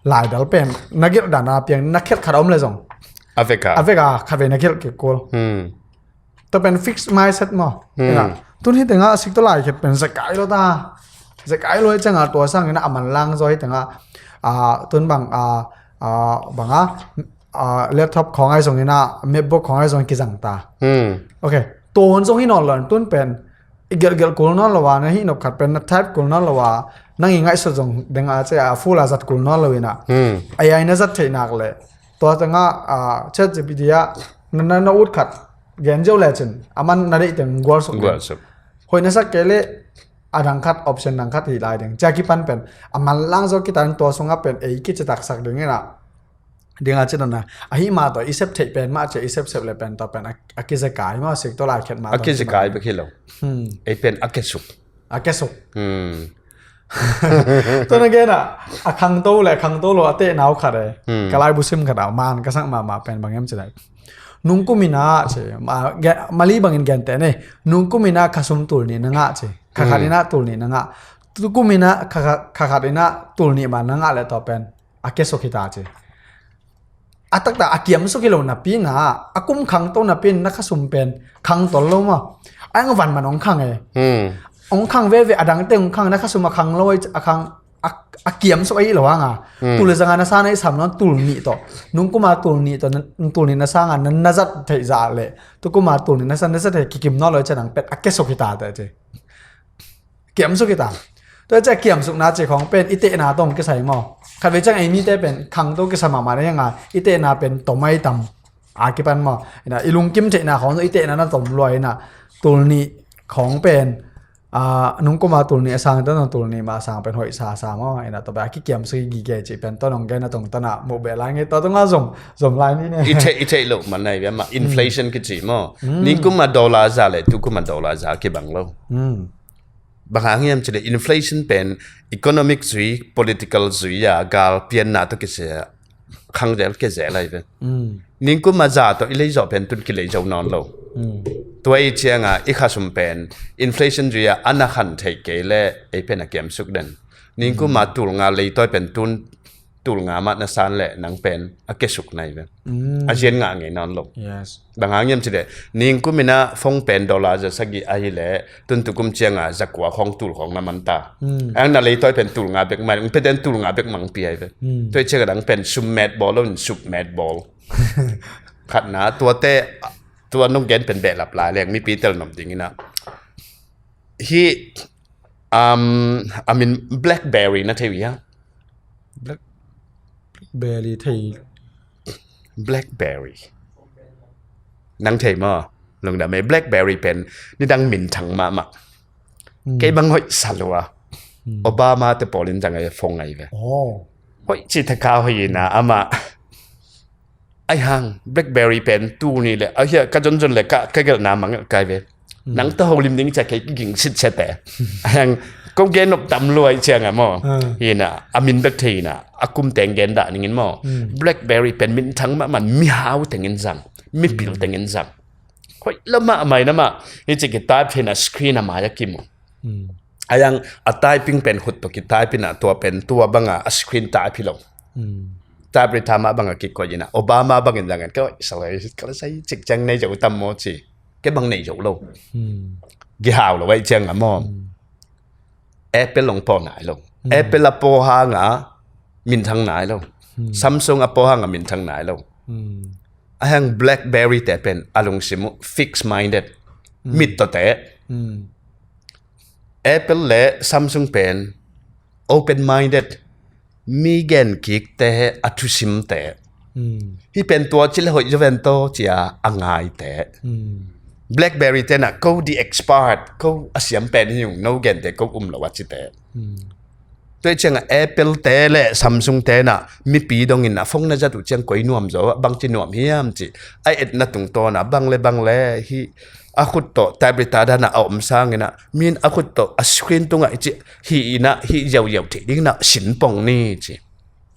laidal pen na gelh dan a piang na khelh khat a om le zong a vek a, a vek a khat vei na gelh kik kul. Tua pen fix mindset maw? Ina, tun hih tengah a sik tawh lai khat pen zekai lo ta. Zekai lo ahi ciang a tua sangin a manlang zaw hih tengah, a, tun bang, a, a, bang a, a, laptop khong ahi zongin a, MacBook khong ahi zongin kizang ta. Ok. Tun zong hi nawn lo, tun pen i gelhgelh kul nawn lo a, na hih nop khat pen na type kul nawn lo a, nang i ngaihsut zong deng a ci a full a zat kul nawn lo ina. A ai na zat theih nak leh tua tengah, a, ChatGPT ah na, na, na ut khat gen ziau lecin a man na deih teng gualsuk ding. Gualsuk. Hoih na sak kei leh a dang khat, option dang khat hi lai ding. Cia kipan pen a manlang zaw kitan tua sungah pen ei kicitaksak ding ina. Ding a ci dona. Ahi mah tawh i sep theih pen mah cia i sepsep le pen tawh pen a, a kizekai mah sik tawh lai khat mah a tawh kizekai bek hi lo. Ei pen a kesuk. A kesuk. Tua na gen a, a khangto le khangto lo a teh nau khat e. Ka laibu sim khat a man ka sak mahmah pen bang hiam ci lai. Nungkum ina ci, ma, ge, Mali bangin gen te ne. Nungkum ina khasum tul nih na ngah ci. Khakhat ina tul nih na ngah. Tukum ina kha, kha, khakhat ina tul nih mah na ngah le tua pen a kesuk hi ta ci. A taktak a kiamsuk hi lo napi na, a kum khangto napi na khasum pen khangtol lo maw? A eng van man ong khang e. Ong khang veve a dangte ong khang na khasum a khang lo a khang a, a kiamsuk ahi lo hang a. Tul le zanga na sang na i sam lo tul nih tawh. Nungkuma tul nih tawh, tul nih na sang a na, na zat theih zah le. Tukuma tul nih na sang na zat theih kikim nawn lo i ciang pet a kesuk hi ta te ci. Kiamsuk hi ta. Tua cia kiamsukna ci khong pen i tehna tawh kisai maw? Khat vei ciang ei mite pen khangto kisa mahmah na hiang a i tehna pen tom ai tam a kipan maw? Ina i lungkim theihna khong i tehna na tom lua ina tul nih khong pen, a, nungkuma tul nih a sang tan tul nih mah a sang pen hoih sa sa maw? Ina tua pen a kikiamsuk i gige ci pen tua nong gen a tong tana muh beh lai ngei tua tua nga zom, zom lai ni ne. I theih, i theih loh man nai bia mah inflation kici maw? Ningkuma dollar za le tukuma dollar za kibang lo. Bang hang hiam cih leh inflation pen economic zui, political zui a gal pianna tawh kisai a khangzel kizel ahi ve. Ningkuma za tawh i lei zawh pen tun kilei zo nawn lo. Tua i ciang a i khasum pen inflation zui a ana khan thei kei le ei pen a kiamsuk den. Ningkuma tul nga leitawi pen tun tul nga mah na san le nang pen a kesuk nai ve. A zian ngah ngei nawn lo. Bang hang hiam cih leh ningkum ina phone pen dollar za sagih ahi le tun tukum ciang a za kua khong tul khong na man ta. Ang na leitawi pen tul nga bek mai, ung peten tul nga bek mang pi ahi ve. Tua i ciang a dang pen sum met bawl lo in sum met bawl. Khatna tuate, tua nong gen pen behlap lai leng mipi tel nom ding ina. Hi, um, a min Blackberry na thei uh hia? Black, Blackberry thei. Blackberry. Nang thei maw? Lungdam ei. Blackberry pen nidang minthang mahmah. Kei bang hoih sa lua. Obama te pawlin zang ai phone ngai ve. Hoih ci thakha hoih ina amah. Ai hang, Blackberry pen tu ni le, a hia ka zon zon le ka, ka gelhna mangel kai ve. Nang ta holim ding cia kei kiging sit cia te. Ai hang, ko gen nop tam luai cia nga maw. Hina, a min bek thei hina, a kum teng gen dah ningin maw. Blackberry pen minthang mahmah mihau tengin zang, mipil tengin zang. Hoih lamah a mai namah, hi ci ki type thei na screen a mai a kimu. A yang a typing pen khut tawh ki type ina tua pen tua banga a screen type hi lo. Type ri tha mah banga kikoih ina Obama bangin zangan ka salai ka la sai cik ciang nei zo tam maw ci. Ke bang nei zo lo. Gihau lo ai ciang a maw. Apple long pawh nai lo. Apple a pawh hanga minthang nai lo. Samsung a pawh hanga minthang nai lo. A hang Blackberry te pen a lungsim uh fixed minded. Mit tawh te. Apple le Samsung pen open minded, mi gen kik te, a thusim te. Hi pen tua ci le hoih zo ven to cia a ngai te. BlackBerry te na ko the expert, ko a siam pen hi ung, no gente ko um lo a cite. Tua ciangah Apple te le Samsung te na mipi dongin a phone na zat uh ciang koi nuam zo, bangci nuam hiam ci. A etna tungtawn a bang le bang le hi a khut tawh typewriter dan a om sangin a min a khut tawh a screen tungah i ci hi in a hi ziauziau thei ding na sin pong ni ci.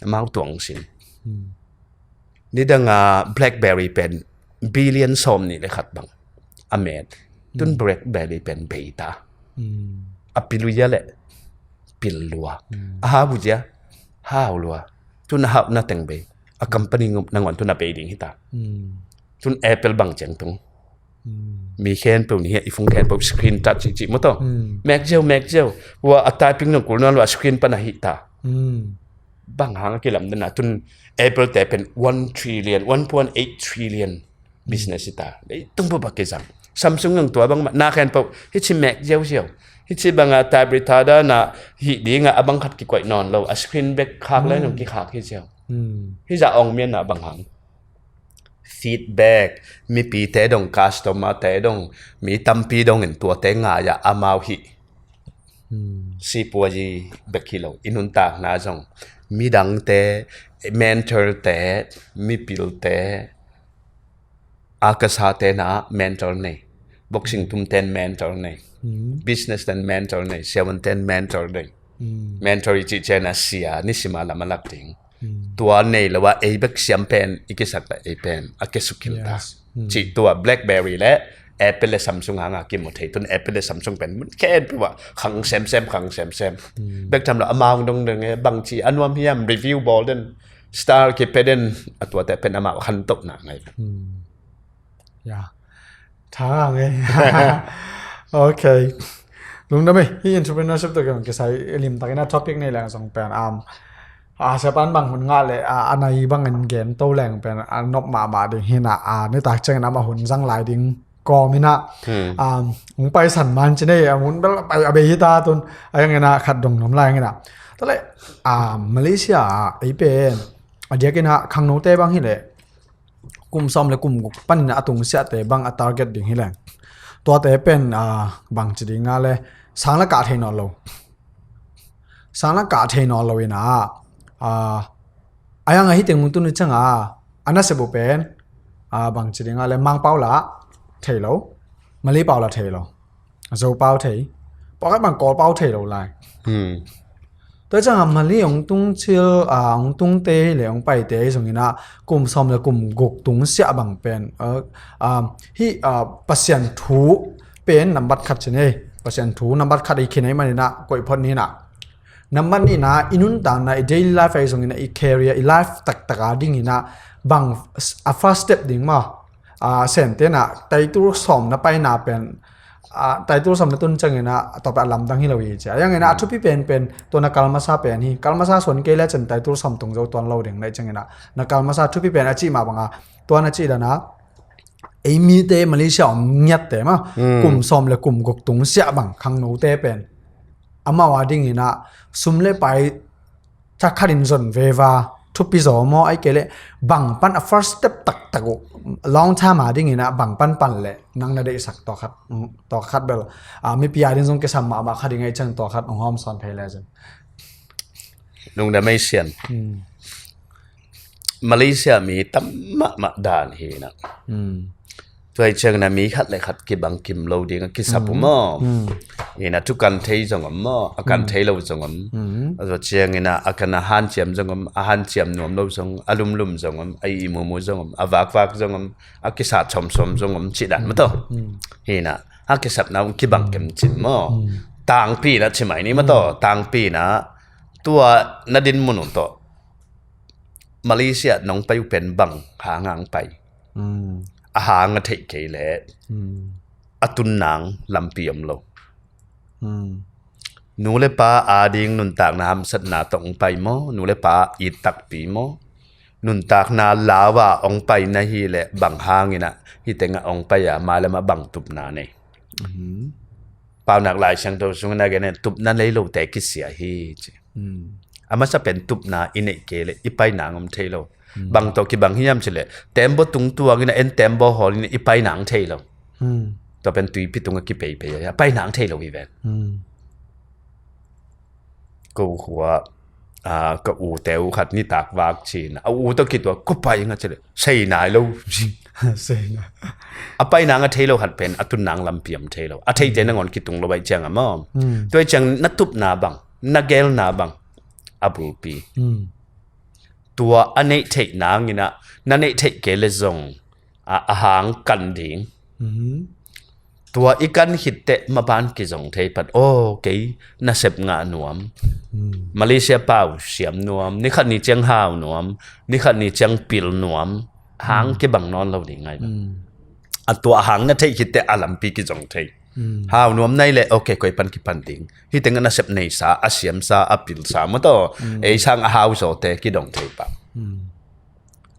Amau tuang sin. Nidang a BlackBerry pen billion sawm nih le khat bang a met. Tun BlackBerry pen bei ta. A pil uh zia le pil lua. A hau uh zia hau lua. Tun a hau na teng bei. A company nangawn tun a bei ding hi ta. Tun Apple bang ciang tung. Mi khenpeuh ni hia, i phone khenpeuh screen touch i cih maw taw. Mek ziau, mek ziau. Ua a typing nong kul nawn lua screen pan a hih ta. Bang hang a kilam dena tun Apple te pen one trillion, one point eight trillion business hi ta. Leitung bup a kizang. Samsung nong tua bang mah, na khenpeuh, hici mek ziauziau. Hici banga typewriter dana hih dinga a bang khat kikoih nawn lo. A screen bek khak lai nong kikhak hi ziau. Hi zah ong mian na bang hang. Feedback, mipite dong, customer te dong, mi tampi dongin tuate ngai-ah amau hih sipuazi bek hi lo, i nuntakna zong midangte, mentorte, mipilte, a kasate na mentor nei, boxing tumten mentor nei, business ten mentor nei, siavuanten mentor nei. Mentor i cih ciangin a sia nisima lam a lak ding. Tua nei lo a ei bek siam pen i kisak ta, ei pen a kisuk khin ta. Cih tua BlackBerry le Apple le Samsung hanga kimu thei. Tun Apple le Samsung pen mun khenpeuh ah khang semsem, khang semsem. Bek tham lo amau dongdong e, bangci a nuam hiam, review bawl den, star kipia den, a tuate pen amau khantohna ngai. Ya. Tha nge. Ok. Lungdam e, hi entrepreneurship tawh kisai limtakin a topic nei leng zong pen, um, a siapan bang hun ngah le, a, a nai bangin gen to leng pen a nop mahmah ding hi na, a, nitak ciangin amah hun zang lai ding kawm hi na, um, hong paisan man ci nei, a mun bel a bei hi ta tun, a yang hi na khat dong nuam lai hi na. Tua le, a, Malaysia ah ei pen a diakin a khangnote bang hi le kum sawm le kum guk panin a tungsiahte bang a target ding hi leng. Tuate pen, a, bangci ding a le sang la kah thei nawn lo. Sang la kah thei nawn lo in a, a, a yang a hi teng mun tun i ciang a, a nasep uh pen, a, bangci ding a le Mangpau la thei lo, Malipau la thei lo. Zopau thei, pawlkhat bang Kawlpau thei lo lai. Tua ciangah Malay hong tung cil, a, hong tungte le hong paite zongin a kum sawm le kum guk tungsiah bang pen, a, a, hi, a, Pasian thu pen nambat khat ci nei. Pasian thu nambat khat i khin ei manin a koih phot ni na. Nambat nihna i nuntakna, i daily life ahi zongin a, i career, i life taktak a dingin a bang a first step ding maw. A, Sente na taitul sawm na paina pen, a, taitul sawm na tun ciangin a, a tawp a lamdang hi lo hi cia. A yang in a, a thupi pen pen tua na kal masa pen hi. Kal masa suan kei le ciang taitul sawm tung zo tuan lo ding na i ciangin a, na kal masa thupi pen a cih mah banga, tua na cih dan a, ei mite Malaysia om ngiatte ma, kum sawm le kum guk tungsiah bang khangnote pen amau a dingin a, sum le pai thakhatin zon veva, thupi zaw maw, ai kei le bang pan a first step taktak uh, long term a dingin a bang pan pan le nang na deihsak tua khat, tua khat bel, a, mipi a ding zong kisam mahmah kha ding a i ciang tua khat hong hawm sawn phei le zin. Lungdam ei Sian. Malaysia mi tam mahmah dan hi na. Tua hi ciangin a mi khat le khat kibang kim lo ding a kisap uh maw. Hi na, thu kan thei zong om maw, a kan thei lo zong om. A tua ciangin a, a kan a hanciam zong om, a hanciam nuam lo zong, a lumlum zong om, a ihmumu zong om, a vakvak zong om, a kisat sawmsawm zong om cih dan maw taw. Hi na, a kisapna uh kibang kim cin maw. Tangpi na ci mai ni maw taw, tangpi na tua na din mun uh tawh Malaysia nong pai uh pen bang hang hang pai. A hang a theih kei leh a tun nang lampi om lo. Nu le pa ading nuntakna hamsatna tawh hong pai maw? Nu le pa it takpi maw? Nuntakna lau a hong pai na hi leh bang hangin a hih tengah hong pai a mailam ah bang tupna nei? Paunak Lai Siangtho sungin a gen in tupna nei lote kisia hi ci. A masa pen tupna i neih kei leh i pai nang om thei lo. Bang tawh kibang hiam ci leh tembaw tung tuangin a en tembaw hawlin i pai nang thei lo. Tua pen tuipi tungah kipeipei a, a painang thei lo hi ven. Ko khua, a, ka u teu khat nitak vak cin a, u tawh kitua, ko pai nga cile, sei nai lo. Sei nai. A painang a thei lo khat pen a tunnang lampi om thei lo. A theite nangawn kitung lo bai ciang a maw. Tua ciang na tupna bang, na gelna bang a bulpi. Tua a neih theih nangin a, na neih theih kei le zong a, a hang kan ding. Tua i kan khitteh maban kizong thei pan. Aw, kei nasep ngah nuam. Malaysia pau siam nuam. Nikhat ni ciang hau nuam. Nikhat ni ciang pil nuam. Hang kibang nawn lo ding ngai. A tua hang na theih khitteh a lampi kizong thei. Hau nuam nai le, ok, koi pan kipan ding. Hih tengah nasep neisa, a siamsa, a pilsa maw taw. Ei sang a hau zawte kidong thei pah.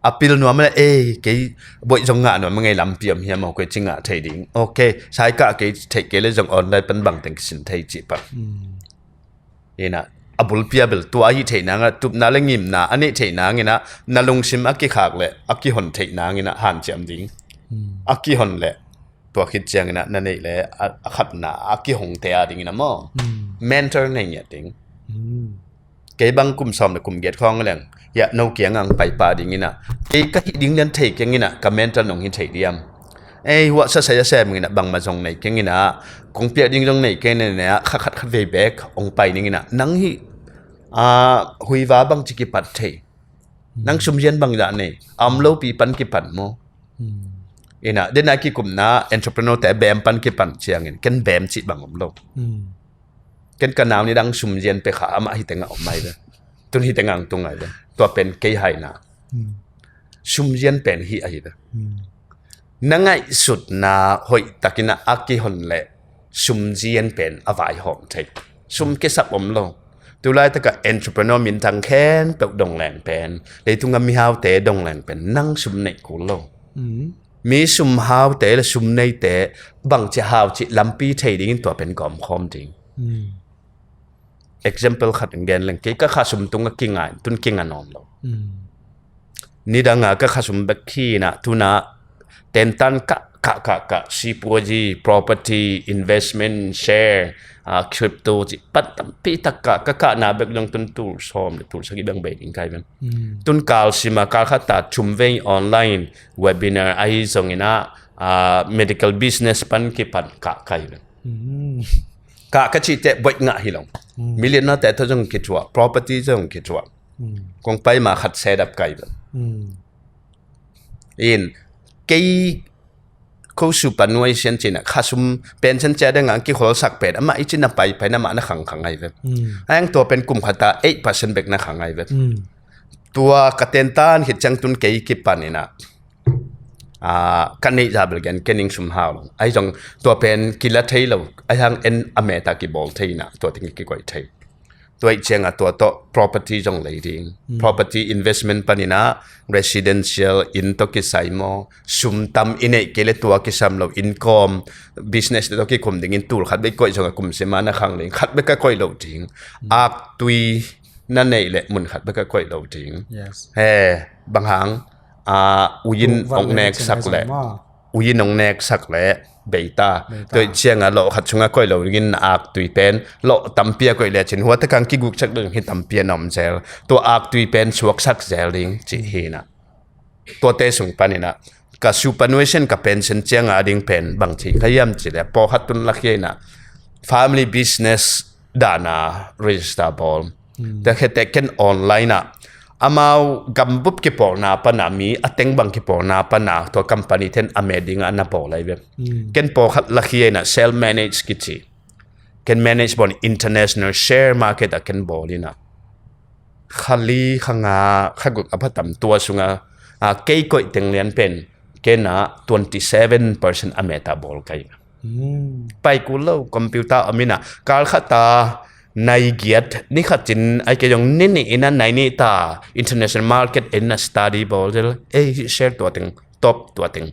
A pil nuam le, ei, kei boih zong ngah nuam a ngei lampi om hiam aw, koi ci ngah thei ding. Ok, saikah kei theih kei le zong online pan bangteng kisin thei cih pan. Ina, a bulpi a bel tua a hih theih nangah, tupna le ngimna a neih theih nangin a, na lungsim a kikhak le a kihon theih nangin a hanciam ding. A kihon le tua khit ciangin a na neih le a, a khatna a kihongte a dingin a maw. Mentor nei ngiat ding. Kei bang kum sawm le kum giat khawng leng, hiah no kiangah ang paipah dingin a, kei ka hih ding lian thei kengin a, ka mental nong hi thei diam? Ei, huah sasai a sem ngin a, bangmah zong nei kengin a, kong piak ding zong nei kengin a, kha khat khat vei bek ong pai dingin a, nang hih, a, huiva bang ci kipat thei? Nang sumzian bang zah nei? A om lopi pan kipan maw? Ina, den a kikupna entrepreneur te bem pan kipan ciangin, ken bem cih bang om lo. Ken ka nau nidang sumzian pia kha, amah hih tengah om mai ve. Tun hih tengah ang tung ai ve. Tua pen kei haina. Sumzian pen hih ahi ve. Na ngaihsutna hoih takin a kihon le sumzian pen a vaihawm thei. Sum kisap om lo. Tulaitakah entrepreneur minthang khempeuh dong leng pen, leitungah mihaute dong leng pen, nang sum neih kul lo. Mi sum haute le sum neite bangci hau cih lampi thei dingin tua pen gawmkhawm ding. Example khat in gen leng, kei ka khasum tungah kinga in, tun kinga nawn lo. Nidanga ka khasum bek hi inah, tunah tentan kah, kah, kah, kah, sipuazi, property, investment, share, ah, crypto, cih pan tampi tak kah, ka kahna bek dong tun tul sawm le tul sagih bang bei ding kai bang. Tun kal sima, kal khat ta thum vei online, webinar ahi zong inah, ah, medical business pan kipan kah kai bang. Kah ka cihte boih ngah hi lo. Millionaire te tawh zong kithuah, property zong kithuah. Kong pai ma khat set up kai bel. In, kei ko superannuation cih inah, khasum pension cia dengah kikholsak pen, amah i cih na paipai na mah na khangkhang ai ve. Aeng tua pen kum khata eight percent bek na khang ai ve. Tua ka tentan khit ciang tun kei kipan inah, ah, ka neih za bel gen ken ing sum hau lo. Ahi zong tua pen kila thei lo. Ahi hang en a meta kibawl thei inah, tua ting kikoih thei. Tua ih ciangah tua tawh property zong lei ding. Property investment paninah residential inn tawh kisai maw, sum tam i neih kei le tua kisam lo, income, business tawh kikum dingin tul khat bek koih zongah kum sima na khang ding, khat bek ka koih lo ding. Aktui na neih le mun khat bek ka koih lo ding. He, bang hang, ah, uyin ong neksak le, uyin ong neksak le, beita. Tua ih ciangah lawh khat sungah koih lo dingin na aktui pen lawh tampi a koih le cin, hua takang kiguksak ding hi tampi a na om zel. Tua aktui pen suaksak zel ding cih hi inah. Tuate sung paninah ka superannuation ka pension ciangah a ding pen bang cih ka hiam cih le, pawlkhat tun lakhia inah family business dana register bawl. Tua khete ken online ah amau gambup kipawlna pana, mi a teng bang kipawlna pana tua company ten a me dingah na bawl ai ve. Ken pawlkhat lakhia inah self manage kici. Ken manage bawl, international share market ah ken bawl inah. Kha li, kha nga, kha guk a phatam tua sungah, ah, kei koih teng lian pen, ken ah twenty seven percent a meta bawl kai. Pai kul lo, computer om inah, kal khat ta nai giat, ni khat cin, ai kei zong ni nih inah nai nih ta, international market inah study bawl zel, ei, hih share tua teng, top tua teng.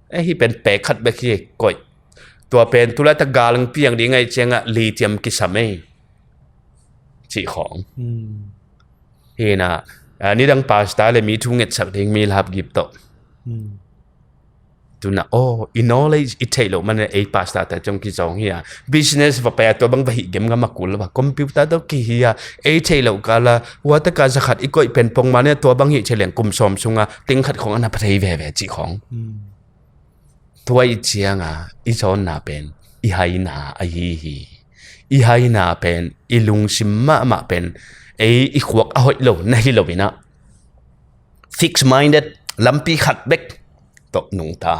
Ei, hih pen pek khat bek hi koih. Tua pen tulaitak galang piang ding ai ciangah lithium kisam ei. Cih khawng. Hi inah, ah, nidang pastor le mi thu ngetsak ding mi lap gip tawh. Tuna aw, i knowledge i theih loh man a, ei pastor ta ciang kizawng hi a, business va pai a, tua bang va hih gemgam a kul lo a, computer tawh kihi a, ei theih loh kala, hua taka zakhat i koih pen pongman a, tua bang hih thei leng kum sawm sunga teng khat khong a na pha thei veve cih khong. Tua i cianga i zawnna pen i haina ahi hi. I haina pen i lungsim mahmah pen ei i khuak a hoih lo na hi lo inah, fixed minded, lampi khat bek tawh nungta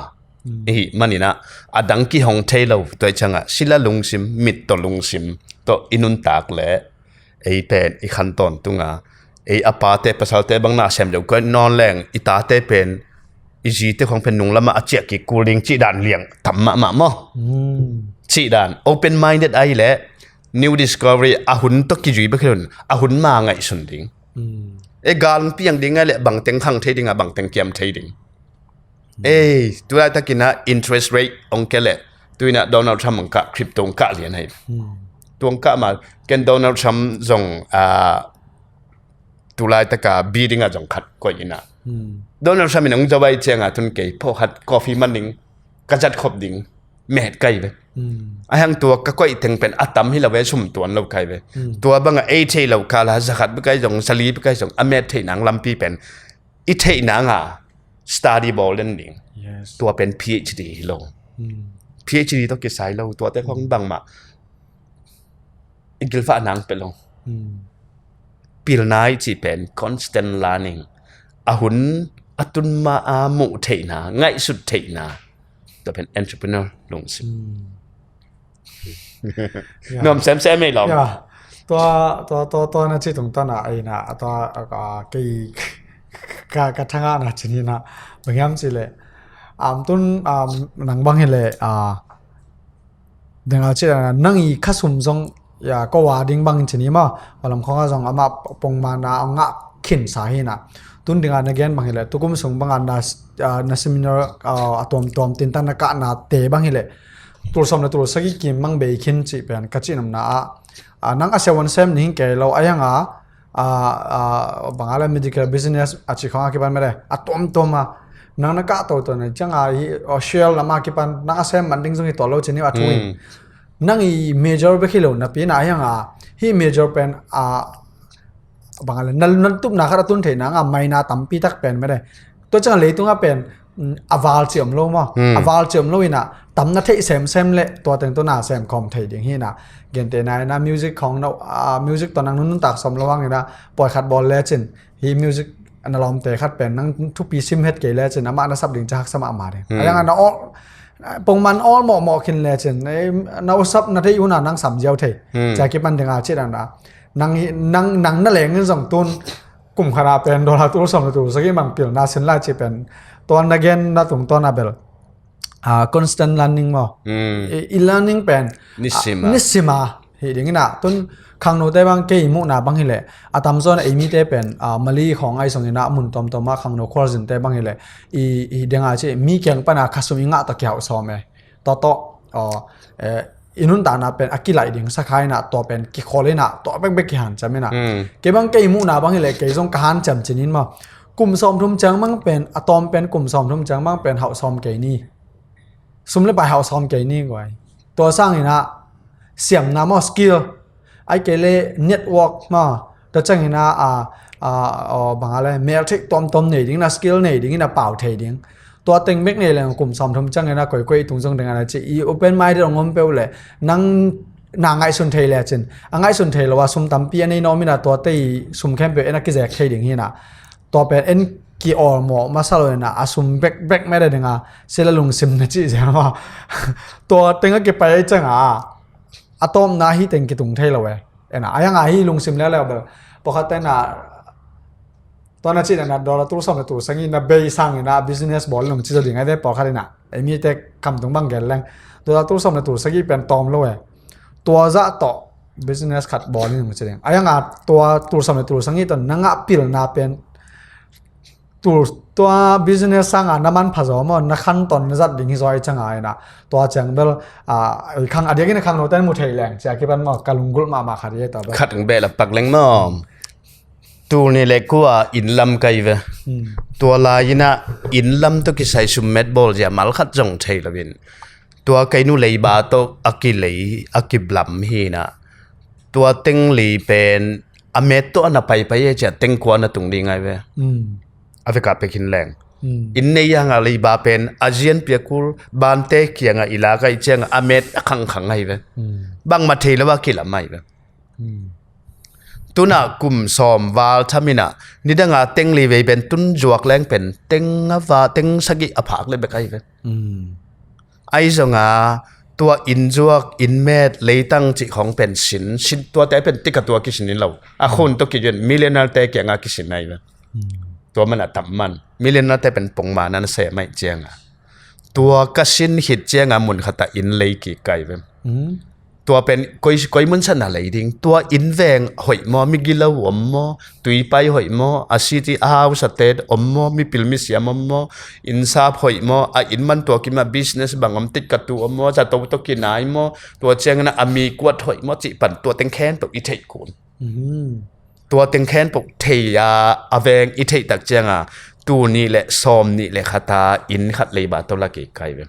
i hih maninah, a dang kihong thei lo. Tua i ciangah sila lungsim, mit tawh lungsim tawh i nuntak le ei pen i khan tawntunga, ei a pate pasalte bang na sem deuh koi nawn leng, i tate pen i zite khong pen nung lamah a ciah kik kul ding cih dan liang tam mahmah maw? Cih dan open minded ahi leh new discovery, a hun tawh kizui bek hi lo in, a hun ma ngaihsun ding. E, gal piang ding ahi leh bangteng khang thei ding a, bangteng kiam thei ding. Ei, tulai takinah interest rate ong ke leh, tuinah Donald Trump ong kah, crypto ong kah lian ahi. Tuang kah ma, ken Donald Trump zong, ah, tulai taka bidding a zong khat koih inah, Donald Trump in ong zawai cianga tun kei pawh khat coffee man ding, ka zat khop ding, met kai ve. A hang tua ka koih teng pen a tam hi lo ve, sum tuan lo kai ve. Tua banga ei thei lo kala zakhat bek kai zong, zali bek kai zong a met thei nang lampi pen i theih nanga study bawl den ding. Tua pen PhD hi lo. PhD tawh kisai lo, tuate khong bangmah i gilfah nang pe lo. Pilna i cih pen constant learning. A hun a tun ma a muh theihna, ngaihsut theihna. Tua pen entrepreneur lungsim. Nuam semsem ei lo. Tua, tua, tua, tua na ci tungtana ei na, tua, a, kei ka, ka thangah na ci ni na, bang hiam ci le. Am tun, am, nang bang hi le, a, deng a ci na, nang i khasum zong, ya, ko wa ding bang ci ni ma, walam khong a zong ama pongmana a ngah khin sa hi na. Tun dinga na gen bang hi le, tukum sung banga na, a, na seminar, a, a tuamtuam tintan na kahna te bang hi le, tul sawm le tul sagih kim mang bei khin cih pen ka cih namna ah, a, nang a siavuan sem ning kei lo a, a, a, banga le medical business a cih khong a kipan mede a tuamtuam a, nang na kah toto na cianga hi, a, shell lam a kipan nang a sem man ding zong hi tuan lo cih ni a thu in. Nang i major bek hi lo napi na a, hi major pen a, banga le na, na tupna khat a tun theih nanga maina tampi tak pen mede. Tua cianga leitunga pen, mm, a val ciam lo maw? A val ciam lo ina, tam na theih semsem le, tua teng tua na sem khawm thei ding hi na. Gente na ina music khong no, a, music tua nang nuntak sawm lo ang ina, poi khat bawl le cin. Hi music na lawmte khat pen nang thupi sim het kei le cin, ama na sap ding ca haksa mahmah ding. A yang na awl, pongman awl mawhmawh khin le cin, na usap na thei una nang sam ziau thei. Ca kipan dinga ci dang na. Nang, nang, nang na leng in zong tun kum khana pen dollar tul sawm le tul sagih mang pilna sin lai ci pen. Tuan na gen na tungtawn a bel, a, constant learning maw? I, i learning pen, a, nisima hi ding ina. Tun khangnote bang kei muhna bang hi le, a tamzaw na ei mite pen, a, Mali khong ai song ina mun tomtom a khangno khualzinte bang hi le, i, i denga ci mi kiang pana khasum i ngah ta kihau sawm e. Tua tawh, aw, eh, i nuntakna pen a kilaih ding sakha ina, tua pen kikhol ina, tua bekbek kihanciam ina. Kei bang kei muhna bang hi le, kei zong ka hanciam cinin maw? Kum sawmthum ciang mang pen, a tawm pen kum sawmthum ciang mang pen hauh sawm kei ni. Sum le pai hauh sawm kei ni guai. Tua sang ina, siamna maw skill, ai kei le network maw, tua ciang ina, a, a, a, banga le mel theih tuamtuam nei ding ina, skill nei ding ina, pau thei ding. Tua teng bek nei leng kum sawmthum ciang ina koikoi i tung zong deng ana ci, i open minded ong om peuh le, nang na ngaihsun thei le cin. A ngaihsun thei lo a sum tampi a nei nawm ina, tua tei sum khempeuh ina kizek thei ding hi na. Tua pen en ki awlmawh masa lo ina, a sum bekbek mede dinga, sila lungsim na ci ziang maw? Tua teng a kipai ai cianga, a tawmna hi teng kitung thei lo e. Ena, a yanga hi lungsim leuleu bel. Pawlkhat tena, tua na cih na dollar tul sawm le tul sagih na bei sangin a business bawl nung ci zaw ding a de pawlkhat ina. Ei mite kam tung bang gel leng. Dollar tul sawm le tul sagih pen tawm lo e. Tua zah tawh business khat bawl nung ci ding. A yanga tua tul sawm le tul sagih tawh na ngah pilna pen tul tua business sanga na manpha zaw maw, na khantawn na zat ding hi zaw i canga ina. Tua ciang bel, a, i khang a diakin a khangno ten mu thei leng cia kipan maw, ka lunggulh mahmah khat hi tua bel. Khat ang beh la pak leng maw. Tul nih le kua inn lam ka hi ve. Tua lai-in ah inn lam tawh kisai summet bawl zia malkhat zong thei loin, tua kei nu leiba tawh a kilei a kiblam hi-in ah, tua teng li pen a met tawh a na paipai e cia teng kua na tung ding ai ve. A vekah pek hin leng, inn nei hangah leiba pen a zian piakul bante kiangah i lak ai ciangah a met a khangkhang ai ve. Bangmah thei lo a kilam ai ve. Tunah kum sawm val tham-in ah nidanga teng li vei pen tun zuak leng pen teng a va teng sagih a phak le bek ai ve. Ai zonga tua inn zuak, inn met, leitang cih khawng pen sin, sin tuate pen tika tua kisin hi lo. A khun tawh kigen millionaire-te kiangah kisin ai ve. Tua man a tam man millionaire-te pen pongmana na sem ai cianga, tua ka sin khit cianga mun khatah inn lei kik ka hi ve. Tua pen koi, koi mun sana lei ding. Tua inn veng hoih maw, migilo om maw, tuipai hoih maw, a city a house a tet om maw, mipil misiam om maw, innsap hoih maw, a inn man tua kimah business bang om, titkatu om maw, zato tawh kinai maw, tua ciangin a mi kuat hoih maw cih pan tua teng khempeuh i theih kun. Tua teng khempeuh thei a, a veng i theih tak cianga tul nih le sawm nih le khata inn khat leiba tawh la kik ka hi ve.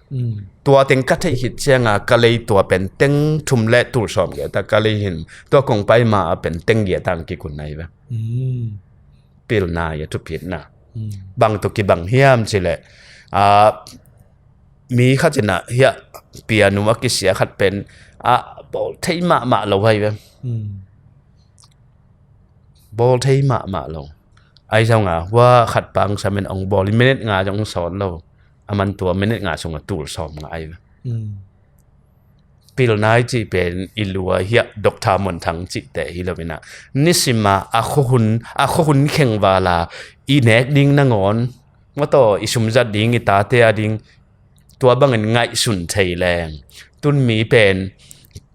Tua teng ka theih khit cianga ka lei tua pen teng thum le tul sawm giat a ka lei hin, tua kong pai ma a pen teng giat a ang kikun na hi ve. Pilna hi a, thupitna. Bang tawh kibang hiam cileh, a, mi khat in ah hiah pianu a kisia khat pen a bawl thei mahmah lo hi ve. Bawl thei mahmah lo. Ai zonga hua khat pang samin ong bawl in minute nga zong ong sawt lo. A man tua minute nga sungah tul sawm ngah ai ve. Pilna i cih pen i lua hiah Doctor Muan Thang cihte hi lo-in ah, nisima a khuahun, a khuahun khengvala i nek ding nangawn, mataw, i sumzat ding, i tate a ding, tua bangin ngaihsun thei leng, tun mi pen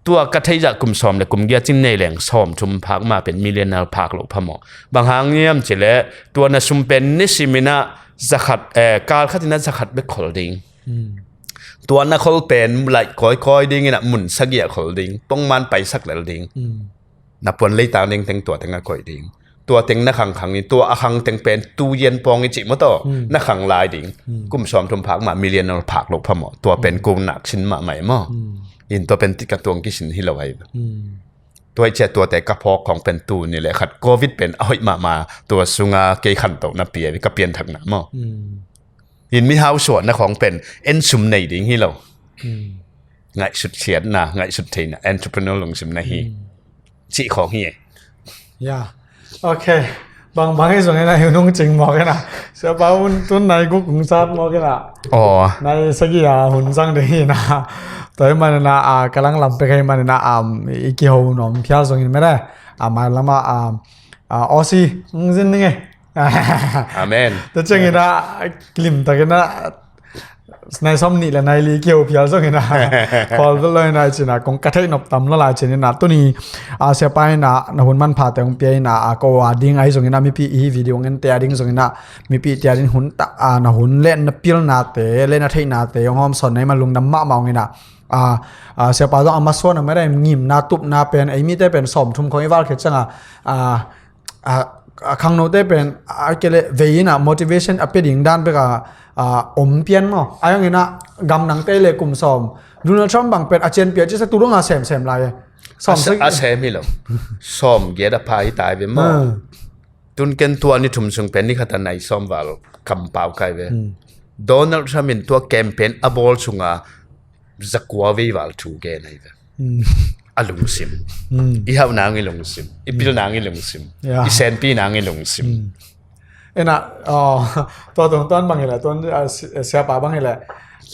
tua ka theihzah kum sawm le kum giat cin nei leng sawm thum phak ma pen millionaire phak loh phamawh. Bang hang hiam cileh tua na sum pen nisimin ah zakhat, eh, kal khatin ah zakhat bek khol ding. Tua na khol pen laih kawikawi dingin ah mun sagih a khol ding, pongman paisak lel ding. Na puan leitang ding teng tua teng a koih ding. Tua teng na khangkhang in, tua a khang teng pen tuyen pawng i cih mataw, na khang lai ding. Kum sawm thum phak mah, millionaire phak loh phamawh. Tua pen ko nak sin mahmah e maw. In tua pen titka tuang kisin hi lo ai. Tua i cia tuate ka phawk khawng pen tul nih le khat covid pen a hoih mahmah, tua sunga kei khantohna pia, ka pianthakna maw. In mihau suahna khawng pen en sum nei ding hi lo. Ngaihsut khiatna, ngaihsut theihna, entrepreneur lungsim na hi. Cih khawng hi e. Ya. Ok. Bang bang hi zong hi na hi nung cing mawk hi na. Siapa un tun nai guk kung sat mawk hi na. Aw. Nai sagih a hun zang ding hi na. Tua hi man hi na, a, ka langlam pek hi man hi na, am, i kiho nuam phial zong hi mene. A, mai lama, am, a, Aussie, ng zin ding e. Amen. Tua ciangin ah kilim takin ah nai sawm nih le nai li kiho phial zongin ah khawl vet lo in ah cin ah kong ka theih nop tam lo lai cin in ah tuni, a, siapa in ah na hun manphate hong pia in ah, a, ko a ding ahi zongin ah mipi i video hong ente a ding zongin ah mipi te a ding hun tak, a, na hun le na pilnate le na theihnate hong hawmsawn na hi man lungdam mahmah hong in ah, a, a, siapa zong a masuan a mara ngimna tupna pen ei mite pen sawm thum khong i val khit ciang a, a, a, a khangnote pen a kele vei in ah motivation a pia ding dan bek a, a, om pian maw. A hang in ah gamdangte le kum sawm Donald Trump bang pen a cian pia ci sa tu dong a semsem lai e. Sawm a se-, sik a sem hi lo. Sawm giat a pha hi tai ve maw. Tun ken tua ni thum sung pen ni khat a nai sawm val kampau kai ve. Donald Trump in tua campaign a bawl sunga zakua vei val thu gen ahi ve. A lungsim. I hauh nang i lungsim. I pil nang i lungsim. Ya. I senpi nang i lungsim. Ena, aw, tua tungtawn bang hileh, tuan, a, si-, siapa bang hileh,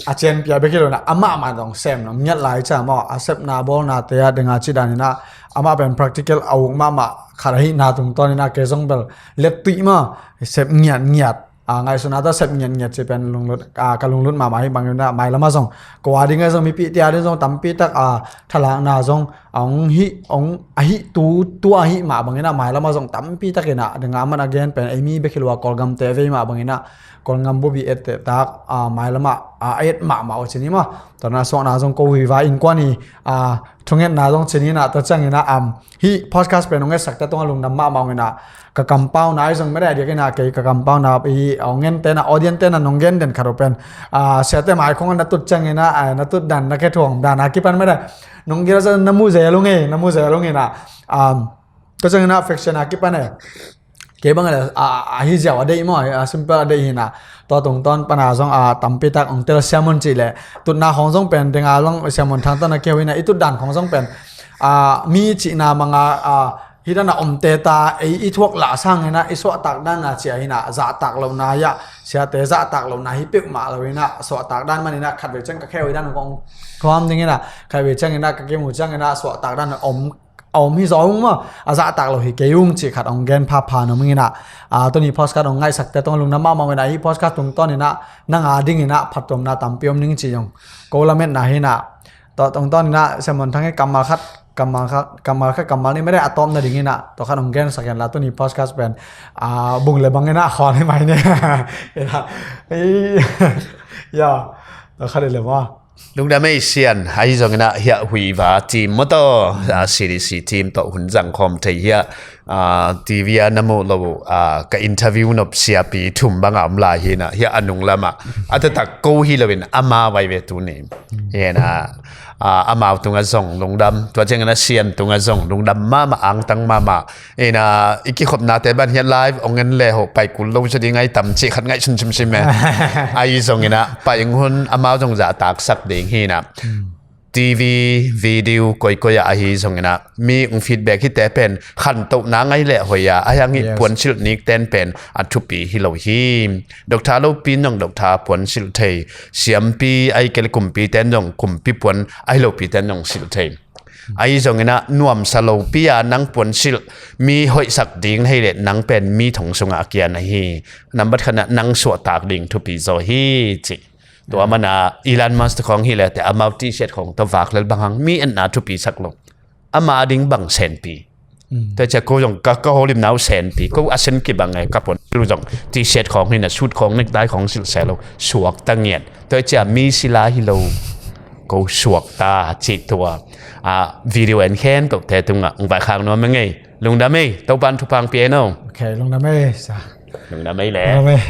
a cianpia bek hi lo na, amah mah dong sem nong ngiat lai ca maw, a sepna bawlnate a dinga ci dan ina, amah pen practical a uk mahmah khat ahi na tungtawn ina, kei zong bel let tuih maw, sep ngiat ngiat. A, ngaihsutna ta sep ngiat ngiat ci pen lunglut, a, ka lunglut mahmah hi bang ina, mai lama zong, ko a ding a zong, mipi tia ding zong, tampi tak, a, thalakna zong, a hong hih, hong a hih tu, tu a hih mah bangin ah, mai lamah zong tampi takin ah, ding a man a gen pen, ei mi bek hi lo a, Kawlgamte vei mah bangin ah, Kawlngam bubi etteh tak, ah, mailamah, ah, a et mahmah uh cin hi maw. Tua na suahna zong ko hi va innkuan hi, ah, thungetna zong cin hi na, tua ciangin ah, um, hih podcast pen hong etsak te tungah lungdam mahmah ung in ah, ka kampauna ahi zong mede a diakin ah kei ka kampauna i, ah, hong en te na, audience te na nong gen den khat uh pen, ah, siate mai khong na tut ciangin ah, ah, na tut dan na khe thuang dan a kipan mede nong gila sa na mu zel ung e, na mu zel ung in ah, um, tua ciangin ah faction a kipan e. Kei bang le, a, a hi ziau a deih maw, a simple a deih hi na. Tua tungtawn pana zong, a, tampi tak ong tel siamun cih le. Tutna khong zong pen, denga zong siamun thang tana keu hi na, i tut dan khong zong pen. A, mi cihna manga, a, hi dan a om te ta, ei i thuak lah sang hi na, i suahtak dan na cia hi na, zahtak lo na ya, siate zahtak lo na hi peuh mah lo hi na, suahtak dan man hi na, khat vei ciang ka kheu hi dan kong thuam ding hi na, khat vei ciang hi na, ka kimu ciang hi na, suahtak dan om a om hi zaw ung maw, a zahtak lo hi kei ung cih khat ong gen phapha nuam ing in ah. A, tuni podcast ong ngaihsak te tungah lungdam mahmah ung in ah, hih podcast tungtawn in ah, nang a ding in ah, phattuamna tampi om ning cih zong ko lametna hi na. Tua tungtawn in ah, Siamun Thang hi kammal khat, kammal khat, kammal khat, kammal nih mede a tawpna ding in ah, tua khat ong gensak in la tuni podcast pen, a, bung le bang in ah, khawn hi mai ne. In ah, ei, ya, tua khat hi le maw. Lungdam ei Sian, ahi zongin ah hiah Huiva team maw taw, ah, C D C team tawh hun zang khawm thei hiah, ah, T V a na muh lo, ah, ka interview nop siapi thum bang a om lai hi na, hiah a nung lamah. A taktak ko hi loin amau vai ve tuni. Hi na, ah, amau tungah zong lungdam, tua ciangin ah Sian tungah zong lungdam mahmah, angtang mahmah. Ina, i kikhopnate ban hiah live ong en le ho pai kul lo zaw ding ai tam cih khat ngaihsun simsim e. Ahi zongin ah pai ing hun amau zong zahtaksak ding hi na. Hmm. T V, video, koikoi ah ahi zongin ah mi ung feedback hite pen khantohna ngai le hoi a, ahi hang hi. Yes. Puansilh nik ten pen a thupi hi lo hi. Doctor lopi in zong doctor puansilh thei, siampi ahi kei le kumpi ten zong kumpi puan ahi lopi ten zong silh thei. Ahi zongin ah nuamsa lopi a nang puansilh mi hoihsak ding na hi le nang pen mi thong sungah a kian ahi. Nambat khatna nang suahtak ding thupi zaw hi cih. Tua mana Elon Musk khawng hi le te amau T-shirt khawng tawh vak lel bang hang mi enna thupi sak lo. Ama ding bang senpi. Mm. Tua cia ko zong ka, ka holimna uh senpi. Ko a sen kibang e ka puansilh uh zong T-shirt khawng hi na, suit khawng, necktie khawng silh se lo. Suakta ngiat. Tua cia mi sila hi lo. Ko suakta cih tua. A, video en khempeuh te tungah ung vaikhak nuam e ngei. Lungdam ei, Topan thupha ong pia ei no. Ok, lungdam ei, sa. Lungdam ei le. Lungdam ei.